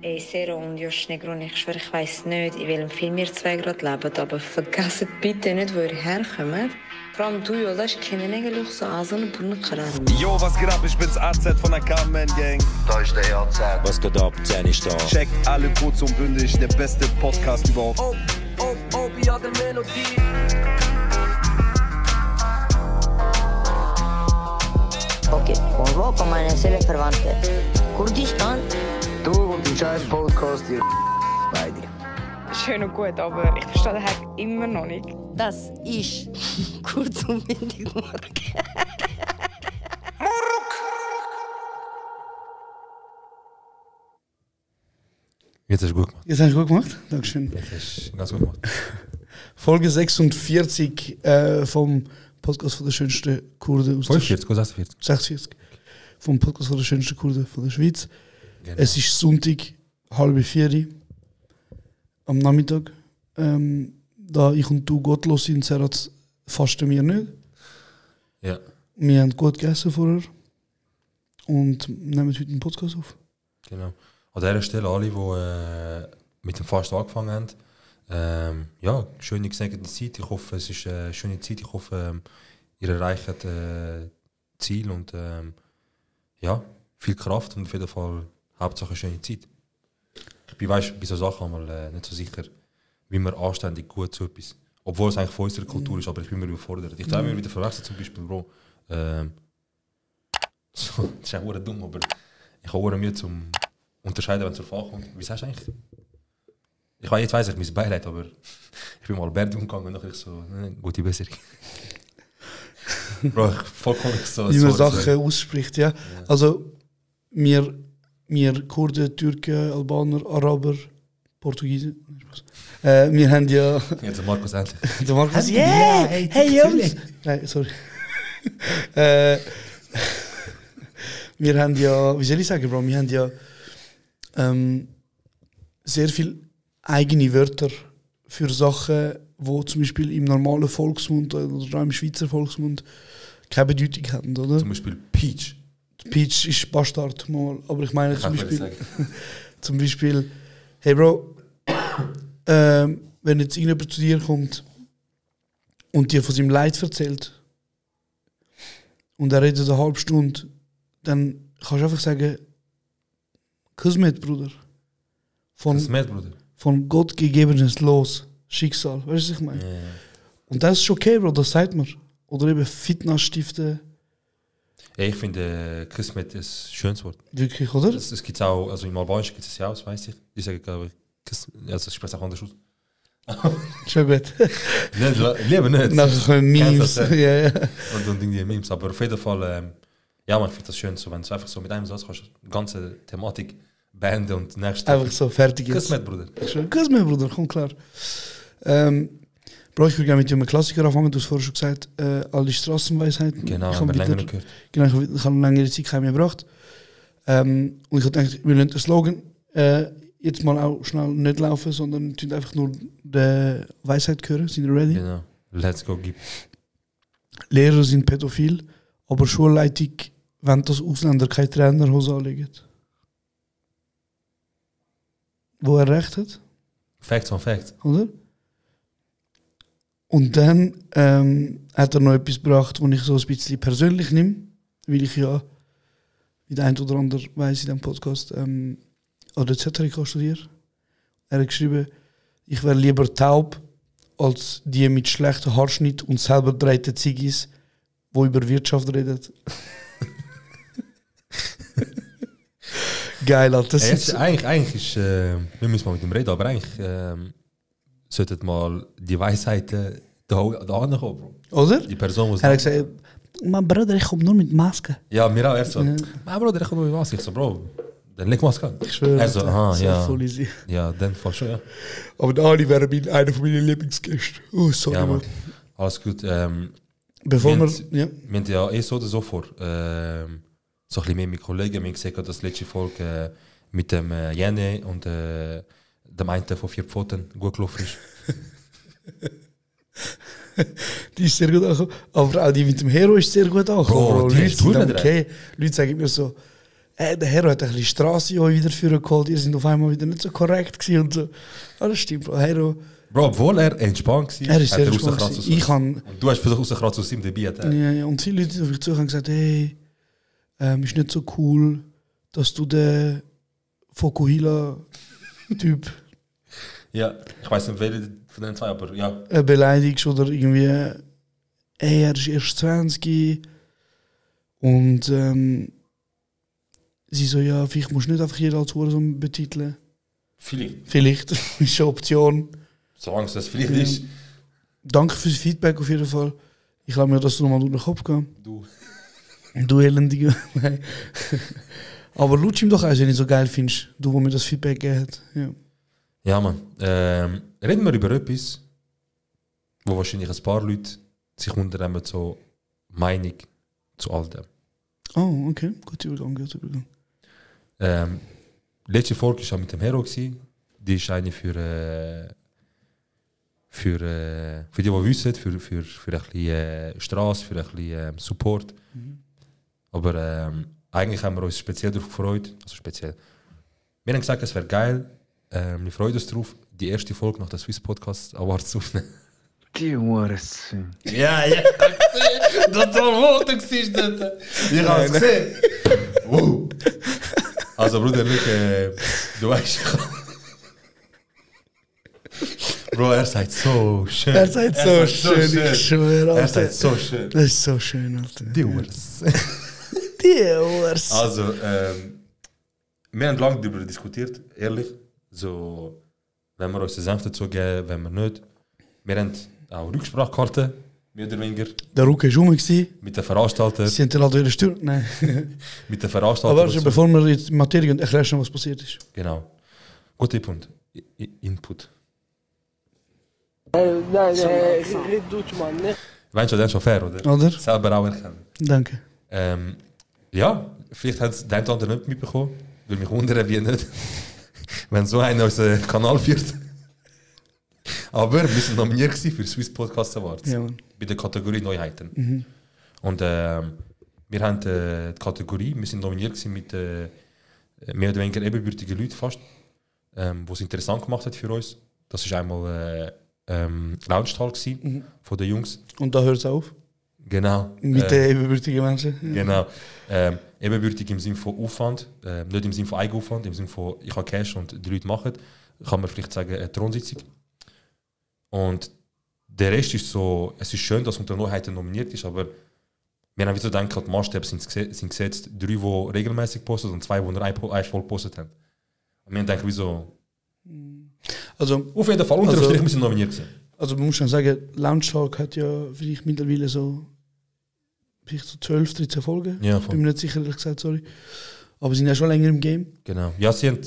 Ey, Sero und Josh Negron, ich schwöre, ich weiss nicht, in welchem Film ihr zwei gerade lebt, aber vergesst bitte nicht, wo ihr herkommt. Vor allem du, Jolas, kennen eigentlich so an so einen Brunnenkarren. Yo, was geht ab? Ich bin's AZ von der Carmen Gang. Da ist der AZ. Was geht ab? 10 ist da. Checkt alle kurz und bündig, der beste Podcast überhaupt. Ja, der Melodie. Okay, von wo kommen meine Seelenverwandte? Kurdistan? Du und die scheiß Podcast, ihr beide. Schön und gut, aber ich verstehe den Hack immer noch nicht. Das ist kurz und bündig Mark. Jetzt hast du gut gemacht. Jetzt hast du gut gemacht. Dankeschön. Jetzt hast du ganz gut gemacht. Folge 46 vom Podcast von der schönsten Kurden aus 45 oder 46? 46. Vom Podcast von der schönsten Kurden von der Schweiz. Genau. Es ist Sonntag, 3:30 am Nachmittag. Da ich und du gottlos sind, Serhat, fasten wir nicht. Ja. Wir haben gut gegessen vorher und nehmen heute einen Podcast auf. Genau. An dieser Stelle alle, die mit dem Fasten angefangen haben, ja, schöne gesegnete Zeit. Ich hoffe, es ist eine schöne Zeit. Ich hoffe, ihr erreicht Ziel und ja, viel Kraft und auf jeden Fall Hauptsache eine schöne Zeit. Ich bin, weißt, bei so Sachen einmal nicht so sicher, wie man anständig gut zu etwas, obwohl es eigentlich von unserer Kultur ist, aber ich bin mir überfordert. Ich darf mir wieder verwechseln, zum Beispiel, Bro. So, das ist eigentlich dumm, aber ich habe auch Mühe zum unterscheiden, wenn es zur Fall kommt. Wie sagst du eigentlich? Jetzt weiss ich mein Beileid, aber ich bin mal Bärd umgegangen und noch so, gute Besserung. Bro, ich vollkommen so. Wie man Sachen ausspricht, ja. Also, wir Kurden, Türken, Albaner, Araber, Portugiesen. Wir haben ja. Jetzt der Markus endlich. Der Markus, yeah! Hey Jungs! Nein, sorry. Wir haben ja, wie soll ich sagen, Bro, wir haben ja sehr viele eigene Wörter für Sachen, die zum Beispiel im normalen Volksmund oder auch im Schweizer Volksmund keine Bedeutung haben, oder? Zum Beispiel Peach. Peach ist Bastard, mal. Aber ich meine zum Beispiel, sagen. zum Beispiel, hey Bro, wenn jetzt irgendjemand zu dir kommt und dir von seinem Leid erzählt und er redet eine halbe Stunde, dann kannst du einfach sagen, Kismet, Bruder. Kismet, Bruder. Von Gott gegebenes Los, Schicksal, weißt du, was ich meine? Yeah. Und das ist okay, Bro, das sagt man. Oder eben Fitness stiften. Ich finde Kismet ein schönes Wort. Wirklich, oder? Es gibt auch, also im Albanischen gibt es ja auch, das weiss ich. Ich sage, glaube ich, also ich spreche auch anders aus. Schon gut. Lieber nicht. Nachher Memes. Kennst du das, Ja. Und irgendwie Memes. Aber auf jeden Fall, ja, man findet das schön, so, wenn du einfach so mit einem Satz kannst, die ganze Thematik beenden und nächstes. Einfach so, fertig jetzt. Kismet, Bruder. Kismet, Bruder, komm klar. Bro, ich würde gerne mit einem Klassiker anfangen. Du hast vorher schon gesagt, alle Strassenweisheiten. Genau, ich haben wir wieder, länger gehört. Genau, ich habe längere Zeit keine mehr gebracht. Und ich habe gedacht, wir lassen den Slogan jetzt mal auch schnell nicht laufen, sondern tun einfach nur die Weisheit hören. Sind ihr ready? Genau. Let's go, gib. Lehrer sind pädophil, aber Schulleitung, wenn das Ausländer keine Trainerhose anlegen. Wo er recht hat. Facts on Facts. Oder? Und dann hat er noch etwas gebracht, das ich so ein bisschen persönlich nehme, weil ich ja, wie der ein oder andere weiss in diesem Podcast, an der ZHK studiere. Er hat geschrieben, ich wäre lieber taub, als die mit schlechtem Haarschnitt und selber drehten Ziggis, die über Wirtschaft reden. Geil, Alter. Eigentlich ist, wir müssen mal mit ihm reden, aber eigentlich sollten mal die Weisheiten da ankommen, Bro. Oder? Die Person muss. Er hat gesagt, mein Bruder, ich komme nur mit Maske. Ja, mir auch erst so. Ja. Mein Bruder, ich komme nur mit Maske. Ich so, Bro, dann leg Maske an. Ich schwöre. Er so, aha, so ja. voll easy. Ja, dann voll schon, ja. Aber der Ali wäre einer von meinen Lieblingsgästen. Oh, sorry. Ja, Mann. Mann. Alles gut. Bevor wir. Ja. Wir haben ja so oder so vor. So ein bisschen mehr mit Kollegen. Wir haben gesehen, dass die letzte Folge mit dem Jene und dem einen von 4 Pfoten gut gelaufen ist. Die ist sehr gut angekommen. Aber auch die mit dem Hero ist sehr gut angekommen. Bro, die Leute ist sind gut, okay. Leute sagen mir so, der Hero hat ein bisschen Strasse wieder vorgeholt, ihr sind auf einmal wieder nicht so korrekt gewesen und so. Ah, das stimmt, Bro. Hero... Bro, obwohl er entspannt war, Er ist sehr entspannt. Und du hast versucht, rauszukratzen aus ihm Debüt. Ja, und viele Leute auf mich zu haben gesagt, hey, ist nicht so cool, dass du den Fokuhila-Typ Ja, ich weiß nicht, welche von den zwei, aber ja. Beleidigst oder irgendwie, ey, er ist erst 20 und sie so, ja, vielleicht musst du nicht einfach jeder als Hurensohn betiteln. Vielleicht, ist eine Option. Solange es das vielleicht ist. Danke fürs Feedback auf jeden Fall. Ich lasse mir das nochmal durch den Kopf gehen. Du Elendige. Nein. Aber lutsch ihm doch aus, wenn du so geil findest, du, wo mir das Feedback gegeben hat. Ja. Ja, Mann. Reden wir über etwas, wo wahrscheinlich ein paar Leute sich unternehmen, so Meinung zu all dem. Oh, okay. Guter Übergang. Letzte Folge war mit dem Hero. Die ist eine für die wissen, für ein bisschen Straße, für ein bisschen Support. Aber eigentlich haben wir uns speziell darauf gefreut. Also speziell. Wir haben gesagt, es wäre geil. Wir freuen uns darauf, die erste Folge nach der Swiss Podcast Awards zu aufnehmen. Die Hurensohn. Ja, das war wo du siehst. Ich habe es gesehen. Wow. Also Bruder, du weißt, Bro, er sagt so schön. Er sagt so schön, ich schwöre, Alter. Er sagt so schön. Das ist so schön, Alter. Die Urs. Die Urs. Also, wir haben lange darüber diskutiert, ehrlich. So, wenn wir uns den Senf dazu geben, wenn wir nicht. Wir haben auch Rücksprachkarten, mehr oder weniger. Der Ruck war rum. Mit den Veranstaltern. Sie haben den halt wieder stört. Nein. Mit den Veranstaltern. Aber bevor wir in die Materie gehen, erklärst du, was passiert ist. Genau. Guter Punkt. Input. Nein, red durch, Mann. Weißt du, das ist schon fair, oder? Oder? Selber auch erkennen. Danke. Ja, vielleicht hat es der eine oder andere nicht mitbekommen. Würde mich wundern, wie nicht. Wenn so einer unseren Kanal führt. Aber wir sind nominiert für Swiss Podcast Awards. Ja, bei der Kategorie Neuheiten. Und wir haben die Kategorie, wir sind nominiert mit mehr oder weniger ebenbürtigen Leuten fast, die es interessant gemacht hat für uns. Das war einmal Launchtal von den Jungs. Und da hört es auf? Genau. Mit den ebenbürtigen Menschen? Genau. Ebenbürtig im Sinne von Aufwand, nicht im Sinne von Eigenaufwand, im Sinne von ich habe Cash und die Leute machen, kann man vielleicht sagen, eine Thronsitzung. Und der Rest ist so, es ist schön, dass unter Neuheiten nominiert ist, aber wir haben wieder so gedacht, die Maßstäbe sind gesetzt, 3, die regelmäßig posten und 2, die nur eine Folge gepostet haben. Und wir haben gedacht, wieso? Also, auf jeden Fall, unter Strich müssen nominiert sein. Also man muss schon sagen, Lounge Talk hat ja vielleicht mittlerweile so vielleicht so 12, 13 Folgen. Ja, ich bin mir nicht sicher, ehrlich gesagt, sorry. Aber sie sind ja schon länger im Game. Genau. Ja, sie haben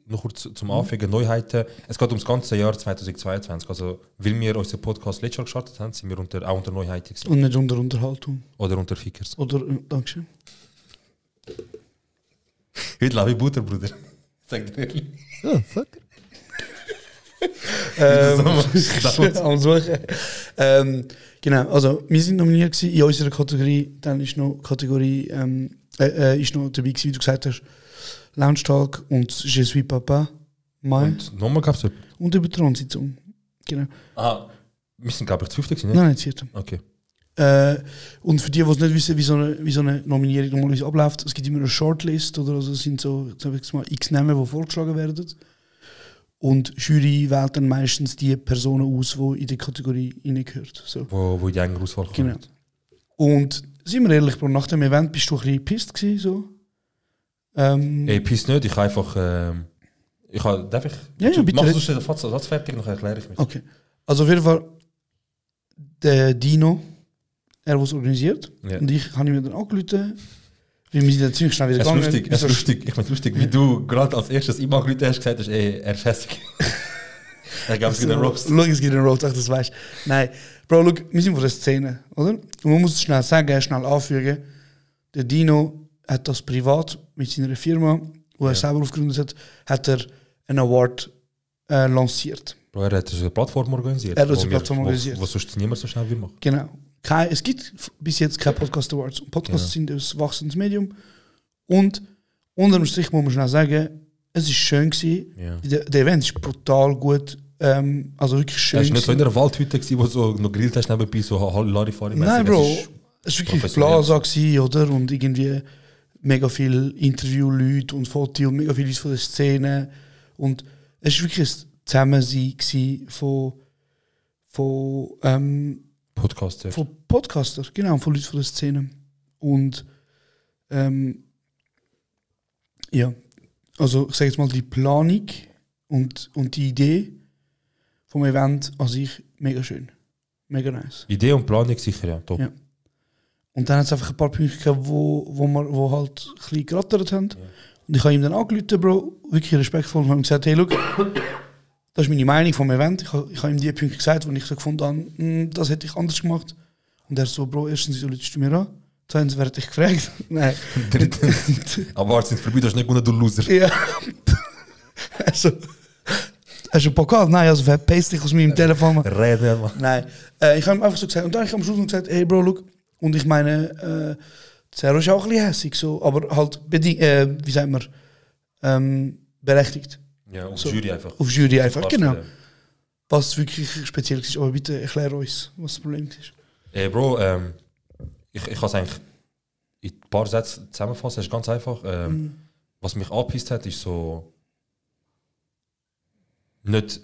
noch kurz zum Anfangen Neuheiten. Es geht ums ganze Jahr 2022. Also, weil wir unseren Podcast letztes Jahr gestartet haben, sind wir auch unter Neuheiten gewesen. Und nicht unter Unterhaltung. Oder unter Fickers. Oder, Dankeschön. Heute laufe ich Butter, Bruder. Sag dir ehrlich. Oh, fuck. Genau, also wir sind nominiert gewesen in unserer Kategorie. Dann ist noch Kategorie ist noch dabei gewesen, wie du gesagt hast, Lounge Talk und Je suis Papa. Und nochmal gab es und über Transitzung. Genau. Aha, wir sind glaube ich zu 5. Ne? Nein, zu 4. Okay. Und für die es nicht wissen, wie so eine Nominierung normalerweise abläuft, es gibt immer eine Shortlist, oder also es sind so, sag ich mal, x Namen, die vorgeschlagen werden. Und die Jury wählt dann meistens die Personen aus, die in die Kategorie reingehört. So. Wo die eigene Auswahl kommt. Genau. Und sind wir ehrlich, Bro, nach dem Event bist du ein bisschen pisst gewesen, so? Pisst nicht, ich habe einfach... darf ich? Ja, bitte. Mach du den Satz fertig, dann erkläre ich mich. Okay. Also auf jeden Fall, der Dino, er was organisiert, und ich habe ihm dann angerufen, weil wir sind dann ziemlich schnell wieder gegangen. Es ist lustig, ich finde es lustig, wie du gerade als erstes ihm angerufen hast, gesagt hast, er ist hässlich. Er gab es wieder einen Roast. Schau, es gibt einen Roast, ach, das weißt du. Nein, Bro, look, wir sind von der Szene, oder? Und man muss es schnell sagen, schnell anfügen, der Dino hat das privat mit seiner Firma, die er selber aufgegründet hat er einen Award lanciert. Bro, er hat eine Plattform organisiert. Er hat eine Plattform organisiert. Was sonst niemand so schnell will machen. Genau. Es gibt bis jetzt keine Podcast Awards. Podcasts sind ein wachsendes Medium. Und unterm Strich muss man schnell sagen, es war schön gewesen. Ja. Der Event ist brutal gut. Also wirklich schön. Hast du nicht so in einer Waldhütte gewesen, wo du so noch grillt hast nebenbei, so Larifari? Nein, Bro. Es war wirklich Plaza gewesen, oder? Und irgendwie mega viele Interviewleute und Fotos und mega viele Leute von der Szene. Und es war wirklich ein Zusammensein gewesen von Podcaster. Von Podcaster, genau, von Leuten von der Szene. Und ja, also ich sage jetzt mal, die Planung und die Idee vom Event an sich mega schön. Mega nice. Idee und Planung sicher, ja, top. Ja. Und dann hat es einfach ein paar Punkte gehabt, wo halt ein bisschen gerattert haben. Ja. Und ich habe ihm dann angerufen, Bro, wirklich respektvoll, und habe ihm gesagt, hey, look, das ist meine Meinung vom Event. Ich habe ihm die Punkte gesagt, wo ich so gefunden habe, das hätte ich anders gemacht. Und er so, Bro, erstens, wieso rufst du mir an? Zweitens, wer hat dich gefragt? Nein. Aber warte, sind vorbei, das ist nicht gut, du Loser. Ja. Also, hast du einen Pokal? Nein, also verpiss dich aus meinem Telefon. Reden, Mann. Nein. Ich habe ihm einfach so gesagt. Und dann habe ich am Schluss noch gesagt, hey Bro, look. Und ich meine, Zero ist auch ein bisschen hässig, so, aber halt, wie sagt man, berechtigt. Ja, auf so, Jury einfach. Auf Jury einfach, Fast, genau. Was wirklich speziell ist. Aber bitte erklär uns, was das Problem ist. Bro, ich kann es eigentlich in ein paar Sätzen zusammenfassen. Es ist ganz einfach. Was mich angepisst hat, ist so nicht.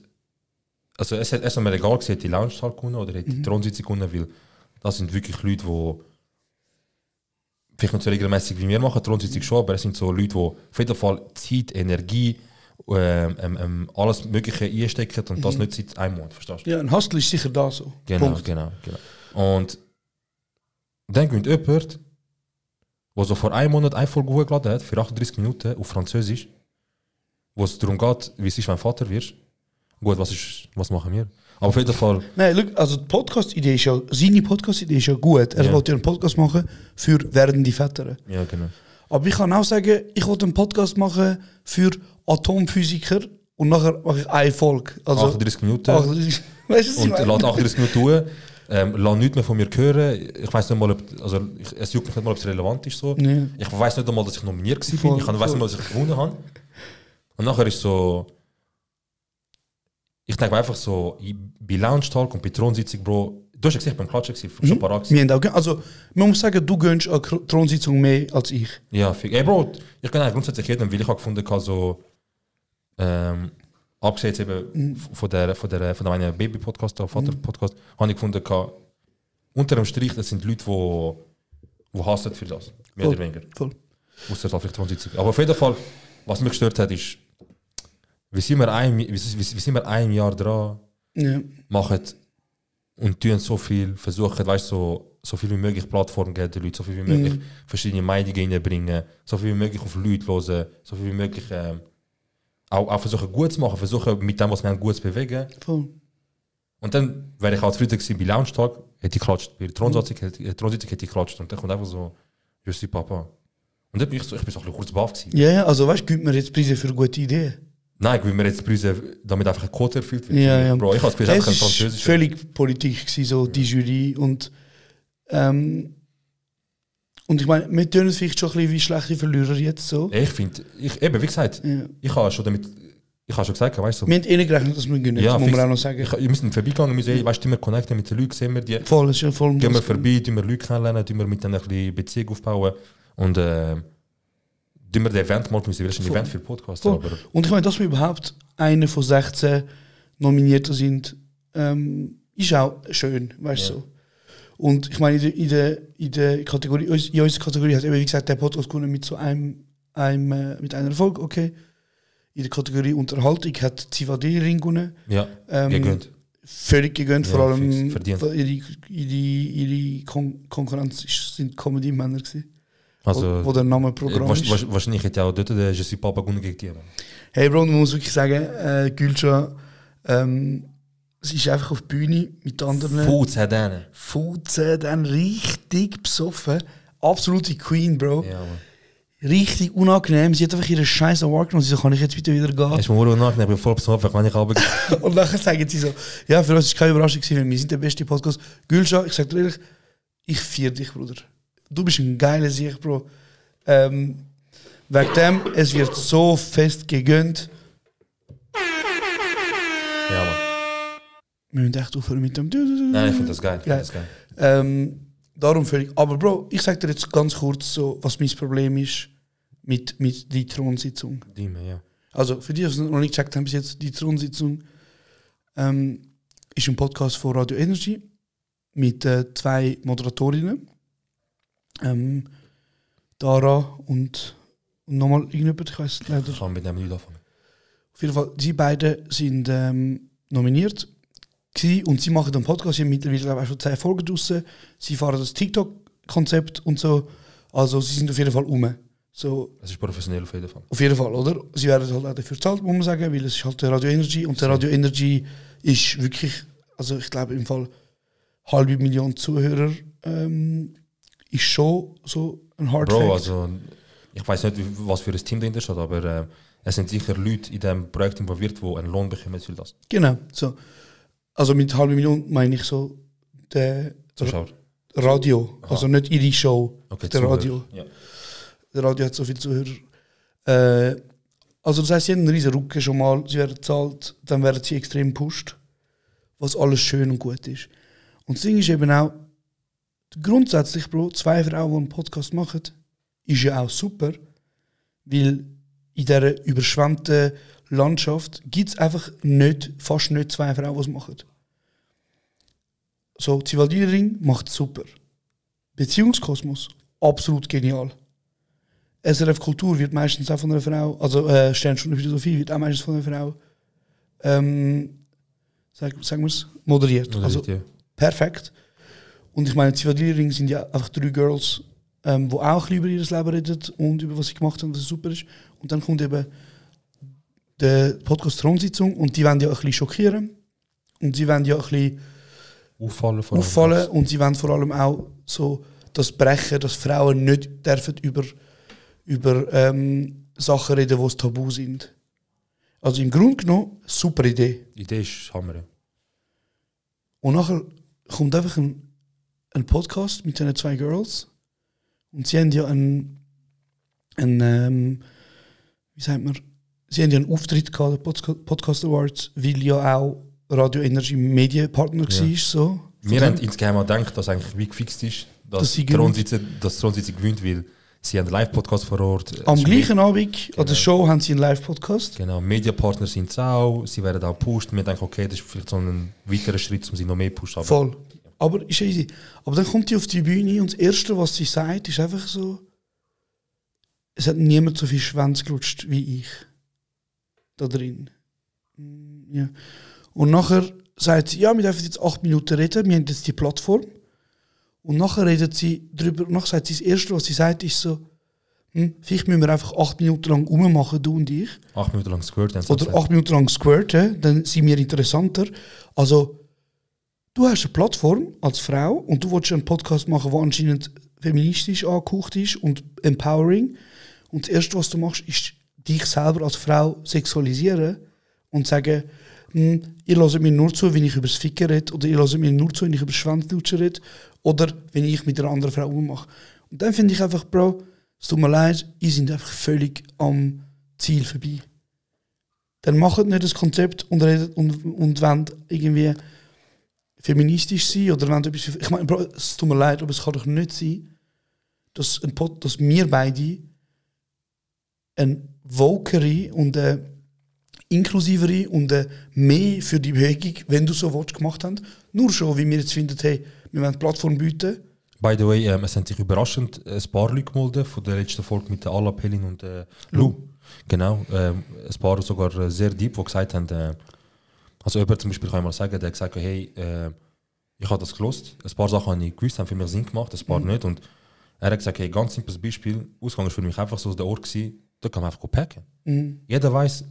Also es hat mir egal gewesen, die Lounge-Tal gewonnen oder die Thronsitzung gewonnen, weil das sind wirklich Leute, die vielleicht nicht so regelmäßig wie wir machen, Thronsitzung schon, aber es sind so Leute, die auf jeden Fall Zeit, Energie, alles Mögliche einstecken und das nicht seit einem Monat, verstehst du? Ja, ein Hustle ist sicher da so. Genau, Punkt. genau. Und dann kommt jemand, der so vor einem Monat eine Folge hochgeladen hat, für 38 Minuten auf Französisch, wo es darum geht, wie es ist, wenn du Vater wirst. Gut, was machen wir? Aber auf jeden Fall... Nein, look, also die Podcast-Idee ist ja, seine Podcast-Idee ist ja gut. Er wollte ja einen Podcast machen für werdende Väter. Ja, genau. Aber ich kann auch sagen, ich wollte einen Podcast machen für Atomphysiker und nachher mache ich eine Folge. Also 38 Minuten. 38, weißt du, was ich Und meine? lass 38 Minuten tun. Lass nichts mehr von mir hören. Ich weiss nicht mal, es juckt mich nicht mal, ob es relevant ist. So. Ja. Ich weiss nicht einmal, dass ich nominiert war. Voll, Ich weiss nicht mal, dass ich gewonnen habe. Und nachher ist so... Ich denke einfach so, bei Lounge-Talk und bei Thronsitzung, Bro, du hast ja gesehen, beim Klatschen schon parat Wir haben auch, also, man muss sagen, du gönnst eine Thronsitzung mehr als ich. Ja, ey Bro, ich kann eigentlich grundsätzlich jedem, weil ich habe gefunden, so, abgesehen jetzt eben von meinem Baby-Podcast, oder Vater-Podcast, habe ich gefunden, unter dem Strich, das sind Leute, die hassen für das. Mehr oder weniger. Voll. Ausser vielleicht Thronsitzung. Aber auf jeden Fall, was mich gestört hat, ist, wie sind wir ein Jahr dran, machen und tun so viel, versuchen, weißt, so viel wie möglich Plattformen geben den Leuten, so viel wie möglich verschiedene Meinungen reinbringen, so viel wie möglich auf Leute hören, so viel wie möglich auch versuchen gut zu machen, versuchen mit dem, was wir haben, gut zu bewegen. Voll. Und dann wäre ich halt zufrieden gewesen bei Lounge-Tag, hätte ich geklatscht, bei der Thronsitzung hätte ich geklatscht und dann kommt einfach so, Jussi Papa. Und dann bin ich so ein bisschen kurz baff gewesen. Ja, also weißt du, gibt mir jetzt Preise für gute Ideen? Nein, ich will mir jetzt Preise, damit einfach ein Quote erfüllt wird. Ja. Bro, ich habe es einfach ein Es Französisch. war völlig Politik, gewesen, so die Jury. Und ich meine, wir tun es vielleicht schon ein bisschen wie schlechte Verlierer jetzt so. Ich finde, eben wie gesagt, ich habe schon gesagt, weißt du. Wir haben eh gerechnet, dass wir gewinnen, Ja, muss fix. man auch noch sagen. Wir müssen vorbeigegangen, weißt du, wir connecten mit den Leuten, sehen wir die. Voll, ist ja voll. Gehen wir vorbei, tun wir Leute kennenlernen, tun wir mit denen ein bisschen Beziehung aufbauen und tun wir das Event machen, wir ein Event für Podcasts. Aber Und ich meine, dass wir überhaupt einer von 16 Nominierten sind, ist auch schön, weißt du so. Und ich meine, in der Kategorie, in unserer Kategorie hat eben, wie gesagt, der Podcast gewonnen mit so mit einer Folge, okay. In der Kategorie Unterhaltung hat Zivadé Ring gewonnen. ja, gegönnt. Völlig gegönnt, Ja, vor allem fix, verdient. ihre Konkurrenz sind Comedy-Männer gewesen. Also, Wo der Name Programm ist. wahrscheinlich hätte ja auch dort der Je suis Papa gewonnen gegen die. Hey Bro, man muss wirklich sagen, Gülscha, sie ist einfach auf die Bühne mit anderen. Foods hat einen. Fuze, dann richtig besoffen. Absolute Queen, Bro. Ja, Mann. Richtig unangenehm. Sie hat einfach ihre scheiß Award genommen. Sie so, kann ich jetzt bitte wieder gehen? Es ist mir nur nachgedacht, ich bin voll besoffen, kann ich runter. Und nachher sagen sie so, ja, für uns ist keine Überraschung gewesen, weil wir sind der beste Podcast. Gülscha, ich sag dir ehrlich, ich feiere dich, Bruder. Du bist ein geiler Sieg, Bro. Wenn Wegen dem, es wird so fest gegönnt. Ja, Mann. Wir müssen echt aufhören mit dem. Nein, ich finde das geil. Ich find das geil. Darum völlig. Aber Bro, ich sag dir jetzt ganz kurz, so, was mein Problem ist mit der Thronsitzung. Ja. Also für die, die es noch nicht gecheckt haben bis jetzt, die Thronsitzung ist ein Podcast von Radio Energy mit 2 Moderatorinnen. Dara und nochmal irgendjemand, ich weiß leider. Ich kann mit dem nicht anfangen. Auf jeden Fall, sie beide sind nominiert gewesen und sie machen den Podcast. Sie haben mittlerweile glaube ich, schon 10 Folgen draussen. Sie fahren das TikTok-Konzept und so. Also sie sind auf jeden Fall So, es ist professionell auf jeden Fall. Auf jeden Fall, oder? Sie werden halt auch dafür bezahlt, muss man sagen, weil es ist halt der Radio Energy und der Radio Energy ist wirklich, also ich glaube im Fall 500.000 Zuhörer ist schon so ein Hard Bro, Fact. also ich weiß nicht, was für ein Team dahinter steht, aber es sind sicher Leute in diesem Projekt involviert, die einen Lohn bekommen für das. Genau, so. Also mit 500.000 meine ich so der Zuschauer. Radio, Aha. also nicht ihre Show, Okay, der Zuhörer. Radio. Ja. Der Radio hat so viele Zuhörer. Also das heisst, sie haben einen riesen Rücken schon mal, sie werden bezahlt, dann werden sie extrem gepusht, was alles schön und gut ist. Und das Ding ist eben auch, grundsätzlich, Bro, 2 Frauen, die einen Podcast machen, ist ja auch super, weil in dieser überschwemmten Landschaft gibt es einfach fast nicht 2 Frauen, die es machen. So, Zivaldini-Ring macht es super. Beziehungskosmos, absolut genial. SRF Kultur wird meistens auch von einer Frau, also Sternstunde Philosophie wird auch meistens von einer Frau, sagen wir es, moderiert. Also ja. perfekt. Und ich meine, Zivaldini-Ring sind ja einfach 3 Girls, die auch ein bisschen über ihr Leben reden und über was sie gemacht haben, was super ist. Und dann kommt eben der Podcast Thronsitzung und die wollen ja ein bisschen schockieren und sie wollen ja ein bisschen auffallen und sie wollen vor allem auch so das brechen, dass Frauen nicht dürfen über Sachen reden, die tabu sind. Also im Grunde genommen, super Idee. Die Idee ist Hammer. Ja. Und nachher kommt einfach ein Podcast mit diesen 2 Girls und sie haben ja wie sagt man, sie haben ja einen Auftritt gehabt, der Podcast Awards, weil ja auch Radio Energy Medienpartner war. So. Wir haben insgeheim auch gedacht, dass eigentlich wie gefixt ist, dass die Thronsitzung gewinnt, weil sie haben einen Live-Podcast vor Ort. Am gleichen Abend an der Show haben sie einen Live-Podcast. Genau, Mediapartner sind es auch, sie werden auch gepusht. Wir denken, okay, das ist vielleicht so ein weiterer Schritt, um sie noch mehr zu pushen. Voll. Aber ist easy. Aber dann kommt die auf die Bühne und das Erste, was sie sagt, ist einfach so, es hat niemand so viel Schwänze gelutscht wie ich. Da drin. Ja. Und nachher sagt sie, ja, wir dürfen jetzt 8 Minuten reden, wir haben jetzt die Plattform. Und nachher redet sie darüber, nachher sagt sie, das Erste, was sie sagt, ist so, vielleicht müssen wir einfach 8 Minuten lang rummachen, du und ich. 8 Minuten lang squirten. Oder 8 Minuten lang squirten, dann sind wir interessanter. Also, du hast eine Plattform als Frau und du willst einen Podcast machen, der anscheinend feministisch angehaucht ist und empowering. Und das Erste, was du machst, ist dich selber als Frau sexualisieren und sagen, ihr hört mir nur zu, wenn ich über das Ficken rede, oder ihr hört mir nur zu, wenn ich über das Schwanzlutschen rede, oder wenn ich mit einer anderen Frau ummache. Und dann finde ich einfach, Bro, es tut mir leid, ihr seid einfach völlig am Ziel vorbei. Dann macht nicht das Konzept und redet und wollt irgendwie feministisch sein, oder wollt etwas. Ich meine, Bro, es tut mir leid, aber es kann doch nicht sein, dass wir beide eine wokere und eine inklusivere und mehr für die Bewegung, wenn du so willst, gemacht haben. Nur schon, wie wir jetzt finden, hey, wir wollen eine Plattform bieten. By the way, es haben sich überraschend ein paar Leute gemeldet von der letzten Folge mit der Ala, Pelin und Lou. Genau, ein paar sogar sehr deep, die gesagt haben, also jemand zum Beispiel kann ich mal sagen, der hat gesagt, hey, ich habe das gelost, ein paar Sachen habe ich gewusst, haben für mich Sinn gemacht, ein paar nicht. Und er hat gesagt, hey, ganz simples Beispiel, Ausgang war für mich einfach so der Ort gewesen, da kann man einfach packen. Jeder weiß,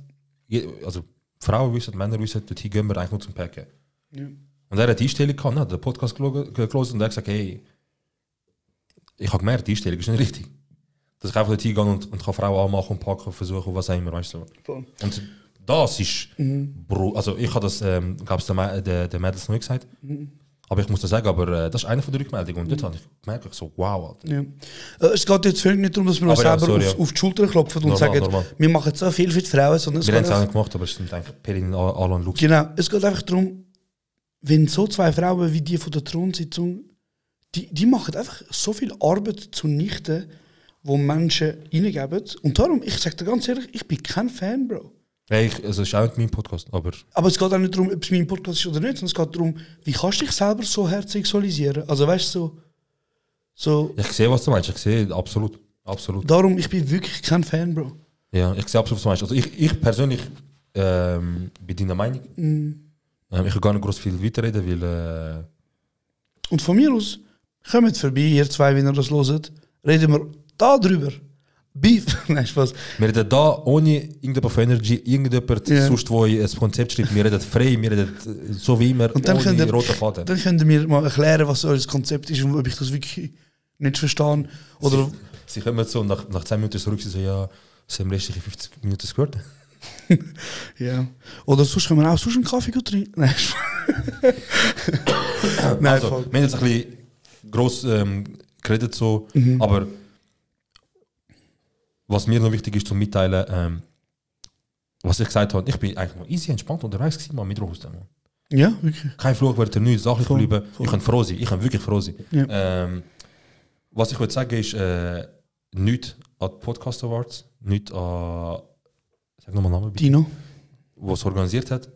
also Frauen wissen, Männer wissen, dorthin gehen wir eigentlich nur zum Packen. Ja. Und er hat die Einstellung gehabt, hat den Podcast gelesen und er hat gesagt, hey, ich habe gemerkt, die Einstellung ist nicht richtig. Dass ich einfach dorthin gehe und kann Frauen anmachen und packen, versuchen, was auch immer, weißt du. Voll. Und das ist, also ich habe das, glaube ich, der Mädels noch nicht gesagt. Aber ich muss das sagen, das ist eine von der Rückmeldungen. Und dort habe ich gemerkt, so, wow, Alter. Ja. Es geht jetzt völlig nicht darum, dass wir uns selber auf die Schulter klopfen und sagen, wir machen so viel für die Frauen. Sondern wir haben es auch nicht gemacht, aber es sind eigentlich Perin, Alan, Lux. Genau, es geht einfach darum, wenn so zwei Frauen wie die von der Thronsitzung, die machen einfach so viel Arbeit zunichte, wo Menschen reingeben. Und darum, ich sage dir ganz ehrlich, ich bin kein Fan, Bro. Hey, es ist auch nicht mein Podcast, aber es geht auch nicht darum, ob es mein Podcast ist oder nicht, sondern es geht darum, wie kannst du dich selber so herzsexualisieren? Also weißt du, so... Ich sehe, was du meinst, ich sehe, absolut. Darum, ich bin wirklich kein Fan, Bro. Ja, ich sehe absolut, was du meinst. Also ich persönlich bin deiner Meinung. Ich kann gar nicht groß viel weiterreden, weil... Und von mir aus, kommt vorbei, ihr zwei, wenn ihr das hört, reden wir da drüber. Beef. Nein, Spaß. Wir reden da ohne irgendjemand von Energy, irgendjemand sonst, wo ein Konzept schreibt. Wir reden frei, wir reden so wie immer, und dann ohne roten Faden. Dann könnt ihr mir mal erklären, was euer Konzept ist und ob ich das wirklich nicht verstehe. Oder sie kommen so und nach 10 Minuten zurück, sie so, ja, sie haben restliche 50 Minuten gehört. Ja. Oder sonst können wir auch sonst einen Kaffee trinken. Nein, Nein, also, wir haben jetzt ein bisschen gross geredet, so, aber was mir noch wichtig ist zu mitteilen, was ich gesagt habe, ich bin eigentlich noch easy entspannt unterwegs gewesen, mal mit Rosten. Ja, wirklich. Kein Fluchwörter, nichts, sachlich geblieben. Ich kann froh sein, ich kann wirklich froh sein. Ja. Was ich würde sagen ist, nichts an die Podcast Awards, nichts an, sag nochmal Namen bitte. Dino. Was organisiert hat.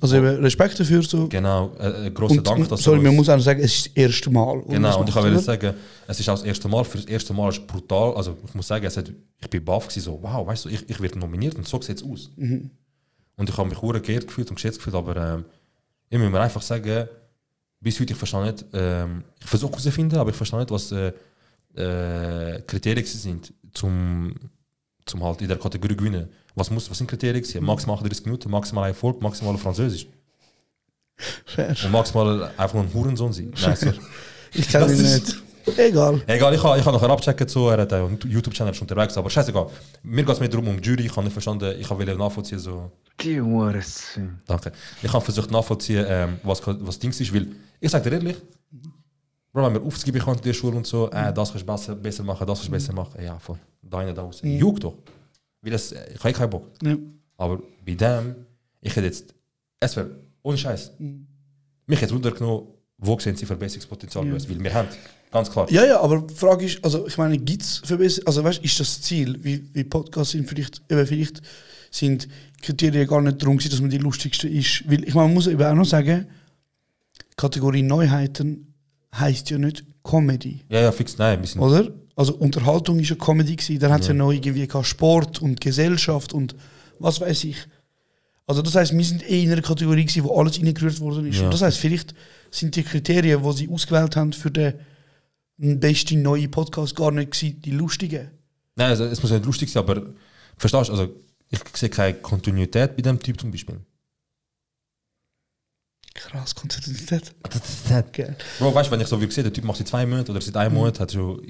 Also eben Respekt dafür. So. Genau, grossen Dank. Dass sorry, man muss auch sagen, es ist das erste Mal. Genau, und ich wollte sagen, es ist auch das erste Mal. Für das erste Mal ist brutal. Also ich muss sagen, ich bin baff gewesen, so, wow, weißt du, ich werde nominiert und so sieht es aus. Und ich habe mich sehr geehrt gefühlt und geschätzt gefühlt, aber ich muss mir einfach sagen, bis heute, ich verstehe nicht, ich versuche herauszufinden, aber ich verstehe nicht, was Kriterien sind, zum halt in der Kategorie gewinnen. Was sind Kriterien? Maximal 30 Minuten, maximal Erfolg, maximal Französisch. Fair. Und maximal einfach ein Hurensohn sein. Nein, sorry. Ich kann ihn nicht. Egal. Egal, ich kann nachher abchecken, so, er hat einen YouTube-Channel schon unterwegs, aber scheißegal. Mir geht es mehr darum, um die Jury, ich habe nicht verstanden, ich will nachvollziehen, so... Die Hurensohn. Danke. Ich habe versucht nachvollziehen, was Dings ist, weil, ich sage dir ehrlich, Bro, wenn wir aufgeben können in der Schule und so, das kannst du besser machen, das kannst du besser machen, ja, von deiner da aus. Juck doch. Weil ich habe keinen Bock. Ja. Aber bei dem, ich hätte jetzt, es wäre ohne Scheiß, mich jetzt runtergenommen, wo sehen sie Verbesserungspotenzial, weil wir haben, ganz klar. Ja, aber die Frage ist, also ich meine, gibt es Verbesserungen, also weißt, ist das Ziel, wie Podcasts sind, vielleicht sind Kriterien gar nicht darum, dass man die lustigste ist, weil ich meine, man muss eben auch noch sagen, Kategorie Neuheiten heisst ja nicht Comedy. Ja, fix, nein. Oder? Also Unterhaltung ist ja Comedy gewesen, dann hat es ja noch irgendwie Sport und Gesellschaft und was weiß ich. Also das heisst, wir sind in einer Kategorie gewesen, wo alles reingerührt worden ist. Ja. Und das heisst, vielleicht sind die Kriterien, die sie ausgewählt haben für den besten neuen Podcast gar nicht gewesen, die lustigen. Nein, also es muss nicht lustig sein, aber verstehst du, also ich sehe keine Kontinuität bei dem Typ zum Beispiel. Krass, Kontinuität. Okay. Bro, weißt du, wenn ich so wie sehe, der Typ macht seit 2 Monaten oder seit 1 Monat, hat schon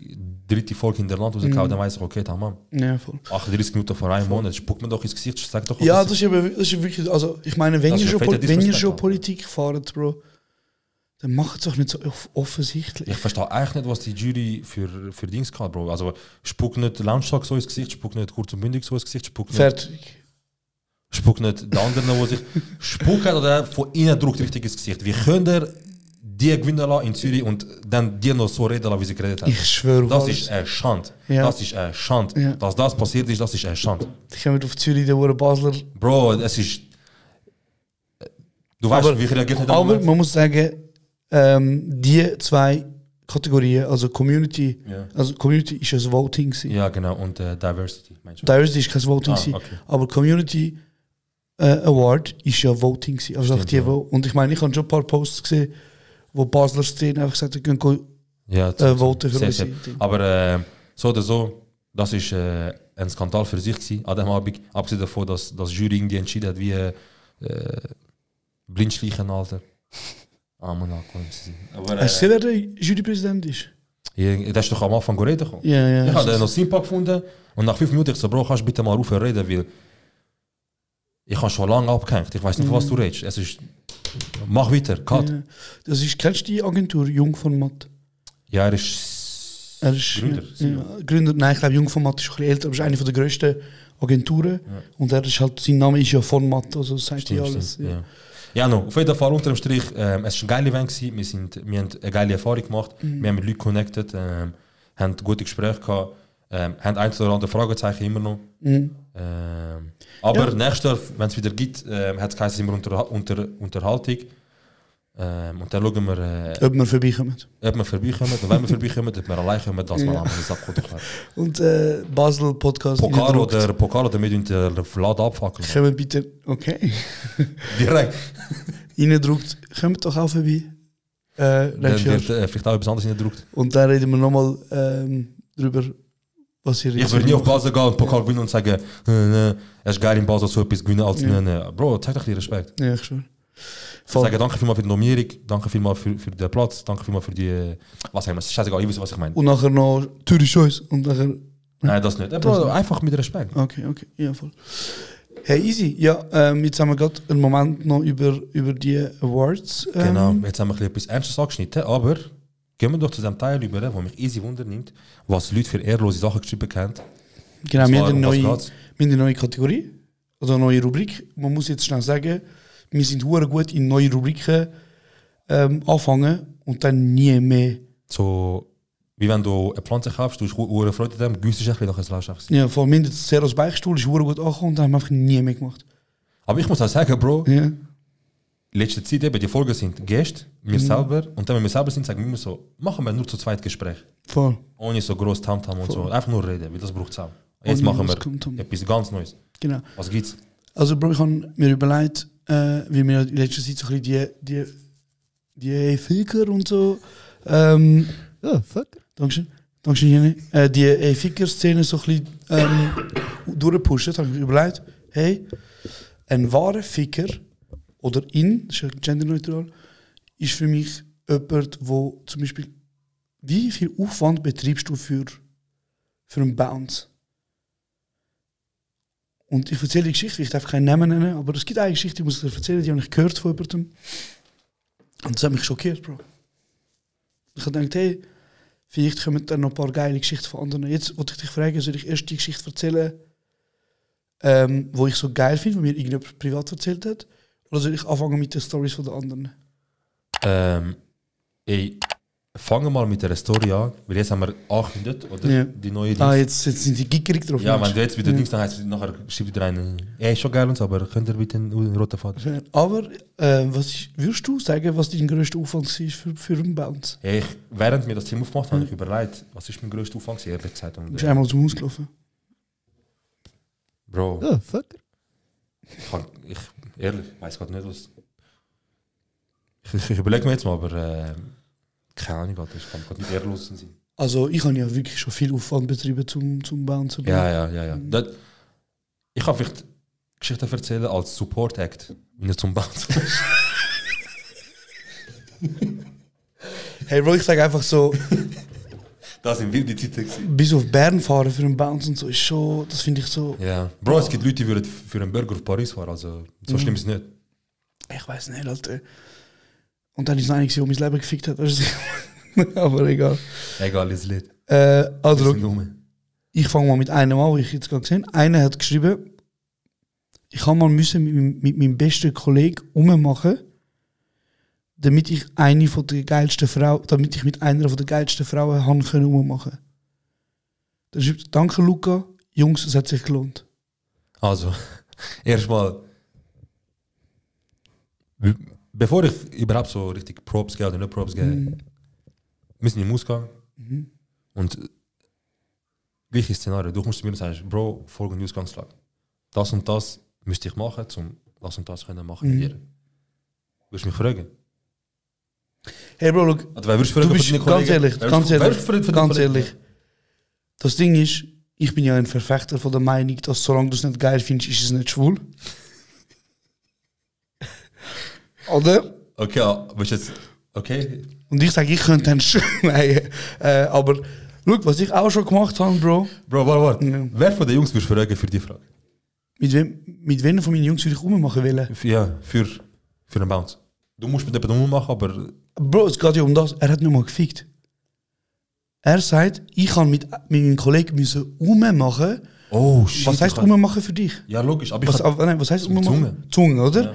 3. Folge in der Land rausgehauen, dann weiss ich, okay, tamam. Ja, voll. 38 Minuten vor 1 Monat, spuckt man doch ins Gesicht, sagt doch. Ja, das ist wirklich, also ich meine, wenn ihr schon Politik fahrt, Bro, dann macht es doch nicht so offensichtlich. Ich verstehe eigentlich nicht, was die Jury für Dings hat, Bro. Also spuckt nicht Launchtag so ins Gesicht, spuckt nicht kurz und bündig so ins Gesicht, spuckt nicht... Fertig. Spuckt nicht der andere, der sich spuckt oder von innen druckt richtig ins Gesicht. Wie könnt ihr die gewinnen lassen in Zürich und dann die noch so reden lassen, wie sie geredet haben? Ich schwöre. Das ist eine Schande. Ja. Das ist eine Schande. Ja. Dass das passiert ist, das ist eine Schande. Ich komme auf Zürich, der Basler. Bro, es ist... Du weißt, wie reagiert nicht. Aber man muss sagen, die 2 Kategorien, also Community, also Community ist ein Voting. Ja, genau, und Diversity. Diversity ist kein Voting, okay. Aber Community Award ist ja Voting. Also stimmt, die, und ich meine, ich habe schon ein paar Posts gesehen, wo Basler Szene einfach gesagt haben, voten für uns. Aber so oder so, das ist ein Skandal für sich gewesen, an dem Abend. Abgesehen davon, dass das Jury irgendwie entschieden hat, wie Blindschleichen, Alter. Mann, hast du gesehen, wer der Jurypräsident ist? Ja, das ist doch am Anfang reden gekommen. Ja. Ich habe noch Simpa gefunden und nach 5 Minuten ich so, Bro, kannst du bitte mal aufhören reden, weil ich habe schon lange abgehängt. Ich weiß nicht, was du redest. Es ist... Mach weiter, Cut. Ja. Das ist, kennst du die Agentur Jungformat? Ja, er ist Gründer. Gründer, nein, ich glaube Jungformat ist ein bisschen älter, aber ist eine der grössten Agenturen. Ja. Und er ist halt, sein Name ist ja Format, also das sagt ja alles. Stimmt, ja. Ja, no, auf jeden Fall unter dem Strich, es war ein geiles Event gewesen. Wir haben eine geile Erfahrung gemacht, wir haben mit Leuten connected, haben gute Gespräche gehabt, haben ein oder andere Fragezeichen immer noch. Aber nächstes Jahr, wenn es wieder gibt, hat es geheißen, sind wir unter Unterhaltung. Und dann schauen wir, ob wir vorbeikommen. Und wenn wir vorbeikommen, ob wir allein kommen, dass wir an den Sack klar. Und Basel Podcast. Pokal oder mit den Laden abfackeln. Können wir bitte, okay. Direkt. Reindruckt, kommt doch auch vorbei. Dann wird vielleicht auch etwas anderes reingedruckt. Und dann reden wir nochmal drüber, was ihr ich würde nie auf Basel gehen und Pokal gewinnen und sagen, es ist geil in Basel so etwas gewinnen als Bro, zeig doch dir Respekt. Ja, ich schwöre. Ich sage danke vielmals für die Nominierung, danke vielmals für den Platz, danke vielmals für die... Was sagen wir? Scheißegal, ich weiß, was ich meine. Und nachher noch Türisch uns und nachher... Nein, das nicht. Bro, einfach mit Respekt. Okay, ja, voll. Hey, easy. Ja, jetzt haben wir gerade einen Moment noch über die Awards. Genau, jetzt haben wir etwas Ernstes angeschnitten, aber gehen wir doch zu dem Teil über, wo mich easy wundernimmt, was Leute für ehrlose Sachen geschrieben haben. Genau, wir haben eine neue Kategorie, also eine neue Rubrik. Man muss jetzt schnell sagen, wir sind hure gut in neue Rubriken anfangen und dann nie mehr. So, wie wenn du eine Pflanze kaufst, du hast hure Freude daran, güssest dich ein bisschen, nachher lässt Ja, vor allem das Zeros Beichtstuhl ist hure gut angekommen und dann haben wir einfach nie mehr gemacht. Aber ich muss auch sagen, Bro, in letzter Zeit eben, die Folgen sind Gäste, wir selber, und dann, wenn wir selber sind, sagen wir immer so, machen wir nur zu zweit Gespräch. Voll. Ohne so groß Tamtam und so, einfach nur reden, weil das braucht es auch. Jetzt machen wir etwas ganz Neues. Genau. Was gibt's? Also, Bro, ich habe mir überlegt, wie wir in letzter Zeit so ein bisschen die Ficker und so. Fucker. Dankeschön, Jenny. Die Ficker-Szene so ein bisschen durchpushen. Da habe ich mir überlegt, hey, ein wahrer Ficker oder das ist ja genderneutral, ist für mich jemand, wo zum Beispiel, wie viel Aufwand betreibst du für einen Bounce? Und ich erzähle die Geschichte, ich darf keinen Namen nennen, aber es gibt eine Geschichte, die muss ich dir erzählen, die habe ich gehört von jemandem. Und das hat mich schockiert, Bro. Ich habe gedacht, hey, vielleicht kommen dann noch ein paar geile Geschichten von anderen. Jetzt wollte ich dich fragen, soll ich erst die Geschichte erzählen, wo ich so geil finde, die mir irgendjemand privat erzählt hat? Oder soll ich anfangen mit den Storys von den anderen? Fangen wir mal mit der Story an, weil jetzt haben wir angekündigt, oder? Die neue Dings. Jetzt sind die gickerig drauf. Ja, wenn du jetzt wieder Dings, dann heißt es nachher, schreibt wieder einen, ist schon geil und so, aber könnt ihr bitte einen roten Faden? Aber, würdest du sagen, was dein grösster Aufwand war für einen Bounce? Während wir das Team aufgemacht haben, habe ich überlegt, was ist mein grösster Aufwand, ehrlich gesagt. Du bist einmal zum Haus gelaufen? Bro. Ja, Fucker. Ich ehrlich, weiß gerade nicht, was... Ich überlege mir jetzt mal, aber... keine Ahnung, das kann gerade nicht ehrlos sein. Also ich habe ja wirklich schon viel Aufwand betrieben zum Bouncen. Ja. Ich kann vielleicht Geschichten erzählen als Support-Act, wenn er zum Bouncen ist. Hey Bro, ich sage einfach so... Das sind wilde Zeiten. Bis auf Bern fahren für einen Bounce und so ist schon... Das finde ich so... Ja. Bro, es gibt Leute, die würden für einen Burger auf Paris fahren, also so schlimm ist es nicht. Ich weiß nicht, Alter. Und dann ist es einer, der mein Leben gefickt hat. Aber egal. Egal, ist Lied. Also, ich fange mal mit einem an, wo ich jetzt gerade gesehen habe. Einer hat geschrieben, ich habe mal mit meinem besten Kollegen rummachen, damit ich mit einer von der geilsten Frauen haben können rummachen. Dann schreibt, danke Luca, Jungs, es hat sich gelohnt. Also, erstmal, bevor ich überhaupt so richtig Props gehe oder nicht Props gehe, müssen wir in den Ausgang. Und gleiches Szenario. Du kommst zu mir und sagst, Bro, folgende Ausgangslage. Das und das müsste ich machen, um das und das können machen mit dir. Würdest du mich fragen? Hey Bro, look, du bist ganz ehrlich. Das Ding ist, ich bin ja ein Verfechter von der Meinung, dass solange du es nicht geil findest, ist es nicht schwul. Oder? Okay, aber ist jetzt... Okay. Und ich sage, ich könnte dann schon... aber schau, was ich auch schon gemacht habe, Bro. Bro, warte. Ja. Wer von den Jungs würdest du fragen für die Frage? Mit wem von meinen Jungs würde ich rummachen wollen? Ja, für einen Bounce. Du musst mit jemandem ummachen, aber... Bro, es geht ja um das. Er hat nicht mal gefickt. Er sagt, ich kann mit meinem Kollegen ummachen. Oh, shit. Was heisst ummachen für dich? Ja, logisch. Aber was heisst ummachen? Zunge, oder?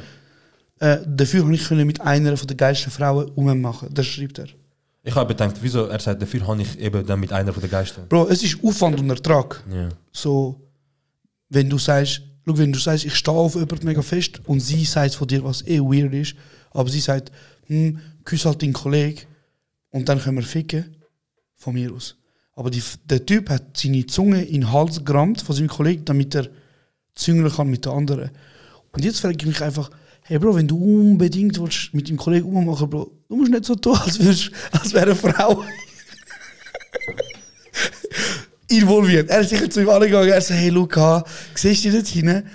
Ja. Dafür konnte ich mit einer von der geilsten Frauen ummachen. Das schreibt er. Ich habe gedacht, wieso? Er sagt, dafür habe ich eben dann mit einer von der geilsten. Bro, es ist Aufwand und Ertrag. Ja. So, wenn du sagst, ich stehe auf jemanden mega fest und sie sagt von dir, was weird ist, aber sie sagt, küss halt deinen Kollegen und dann können wir ficken, von mir aus. Aber der Typ hat seine Zunge in den Hals gerammt von seinem Kollegen, damit er züngeln kann mit den anderen. Und jetzt frage ich mich einfach, hey Bro, wenn du unbedingt willst, mit deinem Kollegen ummachen, Bro, du musst nicht so tun, als wäre eine Frau involviert. Er ist sicher zu ihm angegangen, er sagt, hey Luca, siehst du dort hinten?